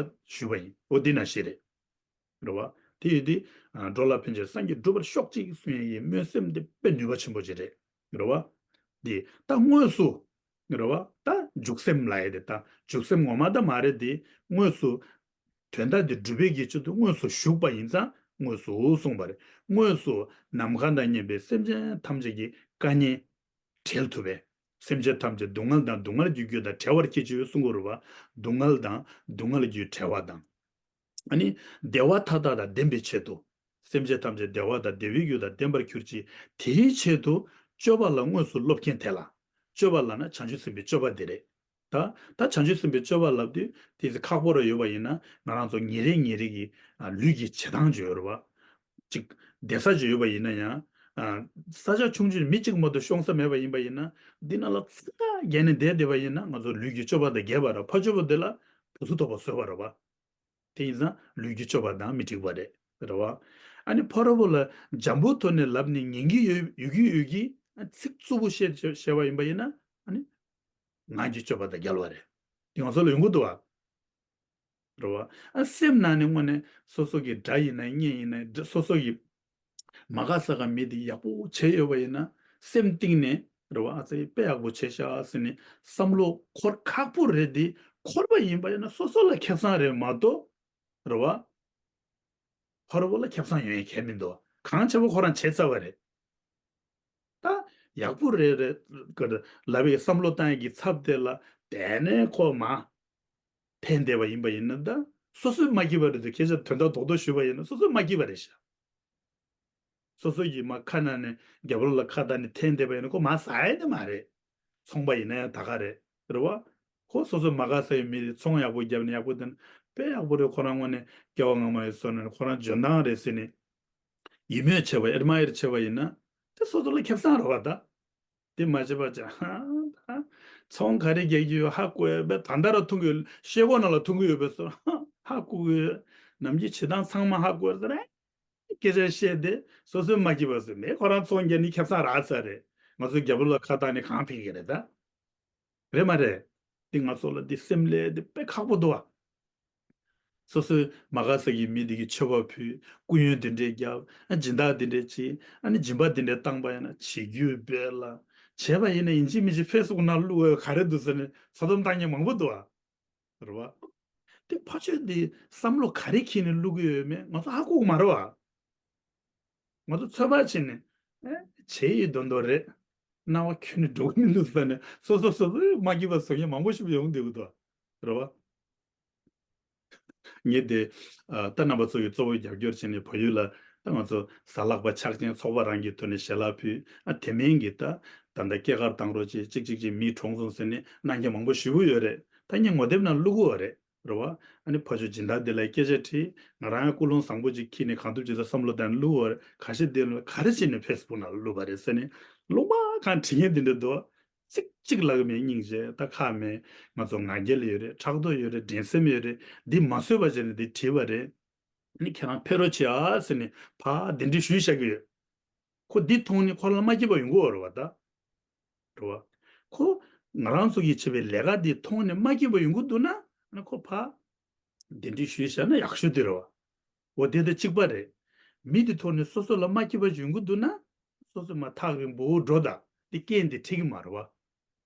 ཞུས་པ་ཡིན། འོ་འདི་ནང་བཞིན་རེད། རེད་བ། དེ་ཡོད་དུས། ཨ། འགྲོ་ལ་ཕན་ཕྱིར་སངས་རྒྱས་འགྲུབ་པར་ཤོག་ཅིག་གསུང་ཡས་ཀྱི་སྨོན་སེམས་དེ་དཔེ་ནུས་པ་ཆེན་པོ་ཅིག་རེད། རེད་བ། འདི་ད་དངོས་སུ། རེད་བ། ད་འཇུག་སེམས་ལབ་ཡས་དེ། ད་འཇུག་སེམས་ངོ་མ་ད་མ་རེད་དེ། དངོས་སུ་དོན་དག་དེ་སྒྲུབ་པའི་གི་ཆེད་དུ་དངོས་སུ་ཞུགས་པ་ཡིན་ཙང་དངོས་སུ་གསུངས་པ་རེད། དངོས་སུ་ནམ་མཁའ་དང་མཉམ་པའི་སེམས་ཅན་ཐམས་ཅད་ཀྱི་དཀའ་ངལ་བྲལ་ཐུབ་པས། སེམས་ཅན་ཐམས་ཅད་སྡུག་བསྔལ་དང་སྡུག་བསྔལ་གྱི་རྒྱུ་དང་བྲལ་བར་གྱིས་ཤིག་གསུང་གི་རེད་བ། སྡུག་བསྔལ་དང་སྡུག་བསྔལ་གྱི་རྒྱུ་བྲལ་བ་དང་། ཨ་ནི་བདེ་བ་མཐའ་དག་དང་ལྡན་པའི་ཆེད་དུ། སེམས་ཅན་ཐམས་ཅད་བདེ་བ་དང་བདེ་བའི་རྒྱུ་དང་ལྡན་པར་གྱུར་ཅིག། དེའི་ཆེད་དུ་སྤྱོད་པ་ལ་དངོས་སུ་སློབ་མཁན་དེ་ལ། སྤྱོད་པ་ལབ་ན་བྱང་ཆུབ་སེམས་དཔའི་སྤྱོད་པ་དེ་རེད། ད་ད་བྱང་ཆུབ་སེམས་དཔའི་སྤྱོད་པ་ལབ་དུས་དེ་ཁག་པོ་རེ་ཡོད་པ་ཡིན་ན། ང་རང་ཚོ་ཉིན་རེ་ཉིན་རེ་གི། ཨ། ལུས་ཀྱི་བྱེད་སྟངས་ཅིག་ཡོད་རེད་བ། ཅིག་བསྡད་ས་ཅིག་ཡོད་པ་ཡིན་ན་ཡང་། ཨ། ས་ཆ་ཆུང་ཆུང་མི་གཅིག་མ་གཏོགས་ཤོང་ས་མེད་པ་ཡིན་པ་ཡིན་ན། འདི་ནང་ལ་ཚ་བརྒྱབ་ནས་བསྡད་བསྡད་པ་ཡིན་ན། ང་ཚོ་ལུས་ཀྱི་སྤྱོད་པ་དང་འགལ་བ་རེད། ཕར་ཕྱོགས་པ་དེ་ལ་བུ་ཚུགས་ཐོགས་པ་བཟོས་པ་རེད་བ། དེ་ཡིན་ཙང་ལུས་ཀྱི་སྤྱོད་པ་དང་མི་འགྲིག་པ་རེད། རེད་བ། ཨ་ནི་ཕ་རོལ་པོ་ལ་འཇམ་པོ་ཐོག་ནས་ལབ་ནས་ཉན་གྱི་ཡོད་ཡོད་ཀྱི་ཡོད་ཀྱི། ཨ། ཚིག་རྩུབ་པོ་བཤད་བཤད་པ་ཡིན་པ་ཡིན་ན། ཨ་ནི་ངག་གི་སྤྱོད་པ་དང་འགལ་བ་རེད། དེ་ང་ཚོ་ལ་ཡོང་གི་འདུག་བ། རེད་བ། ཨ། སེམས་ནང་ནས་དངོས་གནས་སོ་སོ་གི་དགྲ་ཡིན་ན་གཉེན་ཡིན་ན། སོ་སོ་གི་མ་དགའ་ས་ག་མི་དེ་ཡག་པོ་བྱས་ཡོད་པ་ཡིན་ན། སེམས་གཏིང་ནས། རེད་བ། ཨ་ཙི་དཔེ་ཡག་པོ་བྱས་ཤག་ཟེར་ནས་བསམ་བློ་འཁོར་ཁག་པོ་རེད་དེ། འཁོར་བ་ཡིན་པ་ཡིན་ན་སོ་སོ་ལ་ཁེ་བཟང་རེད་མ་གཏོགས། རེད་བ། ཕ་རོལ་པོ་ལ་ཁེ་བཟང་ཡོང་ཡ་གང་ཡང་མི་འདུག། གང་བྱས་པ་ཁོ་རང་བྱས་ཚར་བ་རེད། ད་ཡག་པོ་རེད་རེད་ག་ལབ་པའི་བསམ་བློ་བཏང་ཡ་གི་ཚབ་དེ་ལ་དེ་ནས་ཁོ་མ་ཕན་བདེ་བ་ཡིན་པ་ཡིན་ན། ད་སོ་སོས་མ་སྐྱིད་པ་རེད་འདུག། སྐད་ཆ་དོན་དག་རྡོག་རྡོག་ཞུས་པ་ཡིན་ན་སོ་སོས་མ་སྐྱིད་པ་རེད་ཤག། སོ་སོ་ཡིས་མ་ཁ་ནང་ནས་རྒྱབ་ལོགས་ལ་ཁ་བཏགས་ནས་འཐེན་བསྡད་པ་ཡིན་ན་ཁོ་མ་ཟ་ཡ་དེ་མ་རེད། ཚོང་པ་ཡིན་ན་ཡང་ད་ག་རེད། རེད་བ། ཁོ་སོ་སོ་མ་དགའ་ས་ཡི་མི་དེ་ཚོང་ཡག་པོ་བརྒྱབ་ནས་ཡག་པོ་བསྡད་ན་དཔེ་ཡག་པོ་རེད། ཁོ་རང་ངོས་ནས་སྐལ་བ་སྔ་མ་ཡི་བཟོ་ནས་ཁོ་རང་འཇོན་ཐང་རེད་ཟེར་ནས་ཡིད་སྨོན་བྱས་པ། ཨེཌ་མ་ཡར་བྱས་པ་ཡིན་ན་དེ་སོ་སོ་ལ་ཁེ་བཟང་རེད་བ། ད་དེ་མ་བྱས་པ་ཅང་ཧ་ད་ཚོང་ག་རེ་རྒྱག་རྒྱུ་ཡོད་ཧ་གོ་ཡ་བས། ད་ལྟ་ར་མཐོང་གི་ཡོད། ཤེལ་སྒོ་ནང་ལ་མཐོང་གི་ཡོད་པས་སོ། ཧ་གོ་གི་ཡོད། ནམ་རྒྱུན་བྱེད་སྟངས་ཚང་མ་ཧ་གོ་ཡ་ཟེར་རེད། སྐད་ཆ་བཤད་དེ་སོ་སོས་མ་སྐྱིད་པ་བཟོས་མེད། ཁོ་རང་ཚོང་རྒྱག་ནི་ཁེ་བཟང་རག་ཚར་རེད། ང་ཚོ་རྒྱབ་ལོགས་ལ་ཁ་བཏགས་ནི་གང་ཕན་གི་རེད་ད། རེད་མ་རེད། འདི་ང་ཚོ་ལ་འདི་སེམས་ལས་འདི་དཔེ་ཁག་པོ་འདུག་བ། སོ་སོའི་མ་དགའ་ས་གི་མི་འདི་གི་མཆོད་པ་ཕུལ། སྐུ་ཡོན་འདི་འདྲས་བརྒྱབ། ཨ། སྦྱིན་བདག་འདི་འདྲས་བྱེད། ཨ་ནི་སྦྱིན་པ་འདི་འདྲས་བཏང་པ་ཡིན་ན་བྱེད་རྒྱུ་འབད་ལ། བྱས་པ་ཡིན་ན་ཡིན་གཅིག་མིན་གཅིག་ཕེ་སི་བུག་ནང་བླུག་འོས་ག་རེ་འདུག་ཟེར་ནས་ཚོད་བསྡོམས་བཏང་མཁན་མང་པོ་འདུག་བ། རེད་བ། དེ་ཕ་ཆོས་འདི་བསམ་བློ་ག་རེ་འཁྱེར་ནས་བླུག་གི་ཡོད་མེད་ང་ཚོ་ཧ་གོ་གི་མ་རེད་བ། ང་ཚོ་ཚོད་དཔག་བྱས་ནས། ཨེ། བྱས་ཡི་དོན་དོ་རེད། སྣང་བ་ཁྱོན་ནས་འགྲོ་གི་མི་འདུག་ཟེར་ནས་སོ་སོ་སོ་སོས་མ་སྐྱིད་པ་བཟོ་མཁན་མང་པོ་ཞིག་ཡོང་བསྡད་ཀྱི་འདུག། རེད་བ། ངས་དེ་ཨ་ད་རྣམ་པ་ཚོ་གི་གཙོ་བོ་རྒྱབ་སྐྱོར་བྱས་ནས་བལ་ཡུལ་ལ་ད་ང་ཚོ་གཟའ་ལྷག་པ་ཕྱག་ཆེན་ཚོགས་པ་རང་གི་ཐོག་ནས་ཞལ་ལག་ཕུལ། ཨ་དེ་མིན་གྱི་ད་ད་ལྟ་སྐྱེས་སྐར་བཏང་རོགས་བྱེད། གཅིག་གཅིག་གཅིག་མི་གྲོངས་སོང་ཟེར་ནས་གནང་མཁན་མང་པོ་ཞེ་པོ་ཡོད་རེད། ད་ངས་ངོ་དེབ་ནང་བླུག་གི་ཡོད་རེད། རེད་བ། ཨ་ནི་ཕ་ཆོས་སྦྱིན་བདག་འདི་ལ་སྐད་ཆ་དྲིས། ང་རང་ཡང་ཀུན་སློང་བཟང་པོ་ཅིག་འཁྱེར་ནས་གང་ཐུབ་ཅི་ཐུབ་བསམ་བློ་བཏང་ནས་བླུག་ཡོད་རེད། ག་ཤེད་འདི་ལ་ག་རེ་བྱས་ནས་ཕེ་སི་བུག་ནང་ལ་བླུགས་པ་རེད་ཟེར་ནས་ལུང་པ་གང་དྲི་མཁན་འདི་འདྲ་འདུག། ཚིག་གཅིག་ལབ་ཀྱི་མེད། སྙིང་རྗེ། ད་ཁག་མེད། ང་ཚོ་ང་རྒྱལ་ཡོད་རེད། ཕྲག་དོག་ཡོད་རེད། འགྲན་སེམས་ཡོད་རེད། འདི་མ་བཟོད་པ་བྱས་ནས་འདི་བྲིས་པ་རེད། ཨ་ནི་ཁྱེད་རང་ཕེབས་རོགས་བྱེད་ཨ་ཟེར་ནས་ཕར་གདན་འདྲེན་ཞུས་བཞག་གི་ཡོད། ཁོ་འདི་མཐོང་ནས་ཁོ་རང་ལ་མ་སྐྱིད་པ་ཡོང་གི་ཡོད་རེད་བ་ད། རེད་བ། ཁོ་ང་རང་ཚོ་གིས་བྱས་པའི་ལས་ཀ་འདི་མཐོང་ནས་མ་སྐྱིད་པ་ཡོང་གི་འདུག་ན་ཨ་ནི་ཁོ་ཕར་གདན་འདྲེན་ཞུས་བཞག་ན་ཡག་ཤོས་དེ་རེད་བ། འོ་དེ་དང་གཅིག་པ་རེད། མི་འདི་མཐོང་ནས་སོ་སོ་ལ་མ་སྐྱིད་པ་ཡོང་གི་འདུག་ན་སོ་སོ་མར་ཐག་རིང་པོ་འགྲོ་ད། འདི་རྐྱེན་འདི་འཕྲད་ཀྱི་མ་རེད་བ།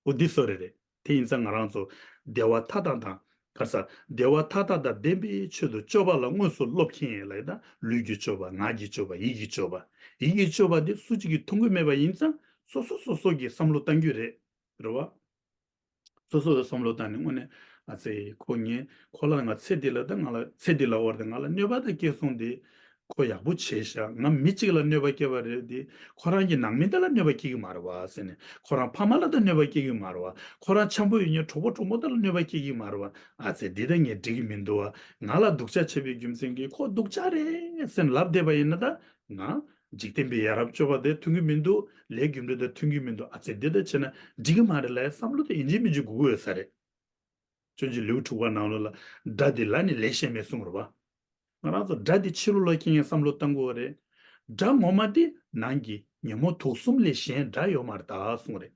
འོ་འདི་བཟོ་རེད་རེད། དེ་ཡིན་ཙང་ང་རང་ཚོ་བདེ་བ་མཐའ་དག་དང་ག་རེ་ཟ། བདེ་བ་མཐའ་དག་དང་ལྡན་པའི་ཆེད་དུ་སྤྱོད་པ་ལ་དངོས་སུ་སློབ་མཁན་ལབ་ཡ་ད། ལུས་ཀྱི་སྤྱོད་པ། ངག་གི་སྤྱོད་པ། ཡིད་ཀྱི་སྤྱོད་པ། ཡིད་ཀྱི་སྤྱོད་པ་འདི་སུ་གཅིག་གིས་མཐོང་གི་མེད་པ་ཡིན་ཙང་སོ་སོ་སོ་སོ་གིས་བསམ་བློ་གཏང་རྒྱུ་རེད། རེད་བ། སོ་སོ་ལ་བསམ་བློ་བཏང་ནས་དངོས་གནས་ཨ་ཙི་ཁོ་ངས་ཁོ་ལ་ང་ཚེ་འདི་ལ་ད་ང་ལ་ཚེ་འདི་ལ་བར་དུ་ང་ལ་གནོད་པ་ད་སྐྱེལ་སོང་དེ་ཁོ་ཡག་པོ་བྱས་ཤག། ང་མི་གཅིག་ལ་གནོད་པ་སྐྱེལ་བ་རེད་དེ། ཁོ་རང་གི་ནང་མི་དག་ལ་གནོད་པ་སྐྱེལ་གི་མ་རེད་བ་ཟེར་ནས། ཁོ་རང་ཕ་མ་ལ་ད་གནོད་པ་སྐྱེལ་གི་མ་རེད་བ། ཁོ་རང་འཆམ་པོ་ཡོད་མཁན་གྲོགས་པོ་གྲོགས་མོ་དག་ལ་གནོད་པ་སྐྱེལ་གི་མ་རེད་བ། ཨ་ཙི་འདི་ད་ངས་འགྲིག་གི་མི་འདུག་བ། ང་ལ་སྡུག་ཅག་བྱས་པའི་རྒྱུ་མཚན་གྱིས་ཁོ་སྡུག་ཅག་རེད་ཟེར་ནས་ལབ་བསྡད་པ་ཡིན་ན་ད། ང་འཇིག་རྟེན་པའི་ཡ་རབས་སྤྱོད་པ་དེ་མཐུན་གྱི་མི་འདུག། ལས་རྒྱུ་འབྲས་དེ་མཐུན་གྱི་མི་འདུག། ཨ་ཙི་འདི་ལྟར་བྱས་ན་འགྲིག་གི་མ་རེད་ལབ་བསམ་བློ་དེ་ཡིན་གཅིག་མིན་གཅིག་དགོས་ཀྱི་ཡོད་ས་རེད། སྤྱོད་འཇུག་ལེའུ་དྲུག་པ་ནང་ལོགས་ལ་དགྲ་འདི་ལ་ནི་ལས་གཞན་མེད་གསུངས་རེད་བ། ང་རང་ཚོ་དགྲ་འདི་ཕྱི་རོལ་ལ་སྐྱེ་མཁན་བསམ་བློ་གཏང་དགོས་པ་རེད། དགྲ་ངོ་མ་འདི་ནང་གི་ཉོན་མོངས་དུག་གསུམ་ལས་གཞན་དགྲ་ཡོད་མ་རེད་ད་གསུངས་རེད།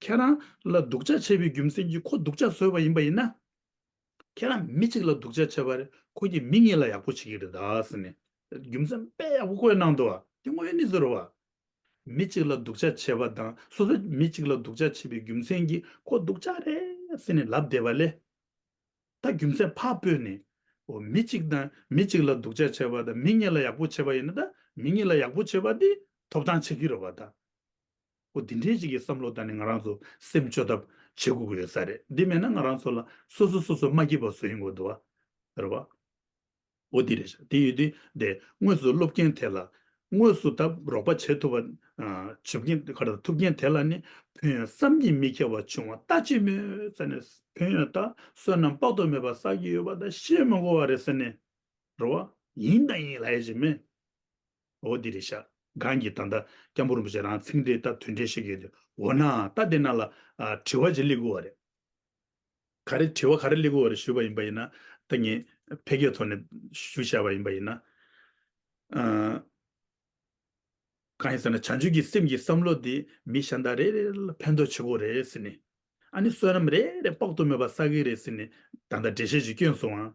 ཁྱེད་རང་ལ་སྡུག་ཅག་བྱས་པའི་རྒྱུ་མཚན་གྱིས་ཁོ་སྡུག་ཅག་བཟོས་པ་ཡིན་པ་ཡིན་ན། ཁྱེད་རང་མི་གཅིག་ལ་སྡུག་ཅག་བྱས་པ་རེད། ཁོ་གིས་མི་གཉིས་ལ་ཡག་པོ་བྱེད་ཀྱི་རེད་ད་ཟེར་ནས། རྒྱུ་མཚན་དཔེ་ཡག་པོ་བཀོད་གནང་འདུག་བ། དེ་དངོས་ཡོད་གནས་ཚུལ་རེད་བ། མི་གཅིག་ལ་སྡུག་ཅག་བྱས་པ་དང་སོ་སོ་མི་གཅིག་ལ་སྡུག་ཅག་བྱས་པའི་རྒྱུ་མཚན་གྱིས་ཁོ་སྡུག་ཅག་རེད་ཟེར་ནས་ལབ་བསྡད་པ་ལས། ད་རྒྱུ་མཚན་ཕར་སྤོས་ནས། འོ་མི་གཅིག་དང་མི་གཅིག་ལ་སྡུག་ཅག་བྱས་པ་དང་མི་གཉིས་ལ་ཡག་པོ་བྱས་པ་ཡིན་ན་ད་མི་གཉིས་ལ་ཡག་པོ་བྱས་པ་འདི་ཐོབ་ཐང་ཆགས་ཀྱི་རེད་བ་ད། འོ་འདི་འདྲའི་ཅིག་གི་བསམ་བློ་བཏང་ནས་ང་རང་ཚོ་སེམས་བཅོས་ཐབས་བྱེད་དགོས་ཀྱི་ཡོད་ས་རེད། འདི་མེད་ན་ང་རང་ཚོ་ལ་སོ་སོ་སོ་སོ་མ་སྐྱིད་པ་བཟོ་ཡིན་དགོས་འདུག་བ། རེད་བ། འོ་འདི་རེད་ཤག། དེ་ཡོད་དུས་དེ་དངོས་སུ་སློབ་མཁན་དེ་ལ་དངོས་སུ་ད་རོགས་པ་བྱེད་ཐུབ་པ། ཨ་བྱེད་མཁན་ག་རེ་ཐུབ་མཁན་དེ་ལ་ནི་ཕན་ཡོན་བསམ་གྱིས་མི་ཁྱབ་པ་བྱུང་བ་ལྟ་ཅི་སྨོས་ཟེར་ནས། ཕན་ཡོན་ད་བསོད་ནམས་དཔག་ཏུ་མེད་པ་བསགས་ཀྱི་ཡོད་པ་ད་བཤད་མི་དགོས་པ་རེད་ཟེར་ནས། རེད་བ། ཡིན་དང་ཡིན་ལབ་ཡ་ཅིག་མེད། འོ་འདི་རེད་ཤག། གང་གིས་ད་ལྟ་སྐྱབས་མགོན་རིན་པོ་ཆེ་རང་ཚིག་འགྲེལ་ད་དོན་འགྲེལ་བཤད་ཀྱི་ཡོད་དུས། འོ་ན་ད་དེ་ནང་ལ་ཨ་དྲི་བ་ཅིག་སླེབས་དགོས་པ་རེད། ག་རེ་དྲི་བ་ག་རེ་སླེབས་དགོས་པ་རེད་ཞུས་པ་ཡིན་པ་ཡིན་ན། ད་ངས་ཕལ་སྐད་ཐོག་ནས་ཞུ་བྱས་པ་ཡིན་པ་ཡིན་ན། ཨ་གང་ཡིན་ཟེར་ན་བྱང་ཆུབ་ཀྱི་སེམས་ཀྱི་བསམ་བློ་འདི་མི་གཞན་དག་རེ་རེ་ལ་ཕན་ཐོགས་བྱེད་དགོས་རེད་ཟེར་ནས། ཨ་ནི་བསོད་ནམས་རེ་རེ་དཔག་ཏུ་མེད་པ་བསགས་ཀྱི་རེད་ཟེར་ནས་ད་ལྟ་འགྲེལ་བཤད་ཅིག་བསྐྱོན་སོང་ཨང་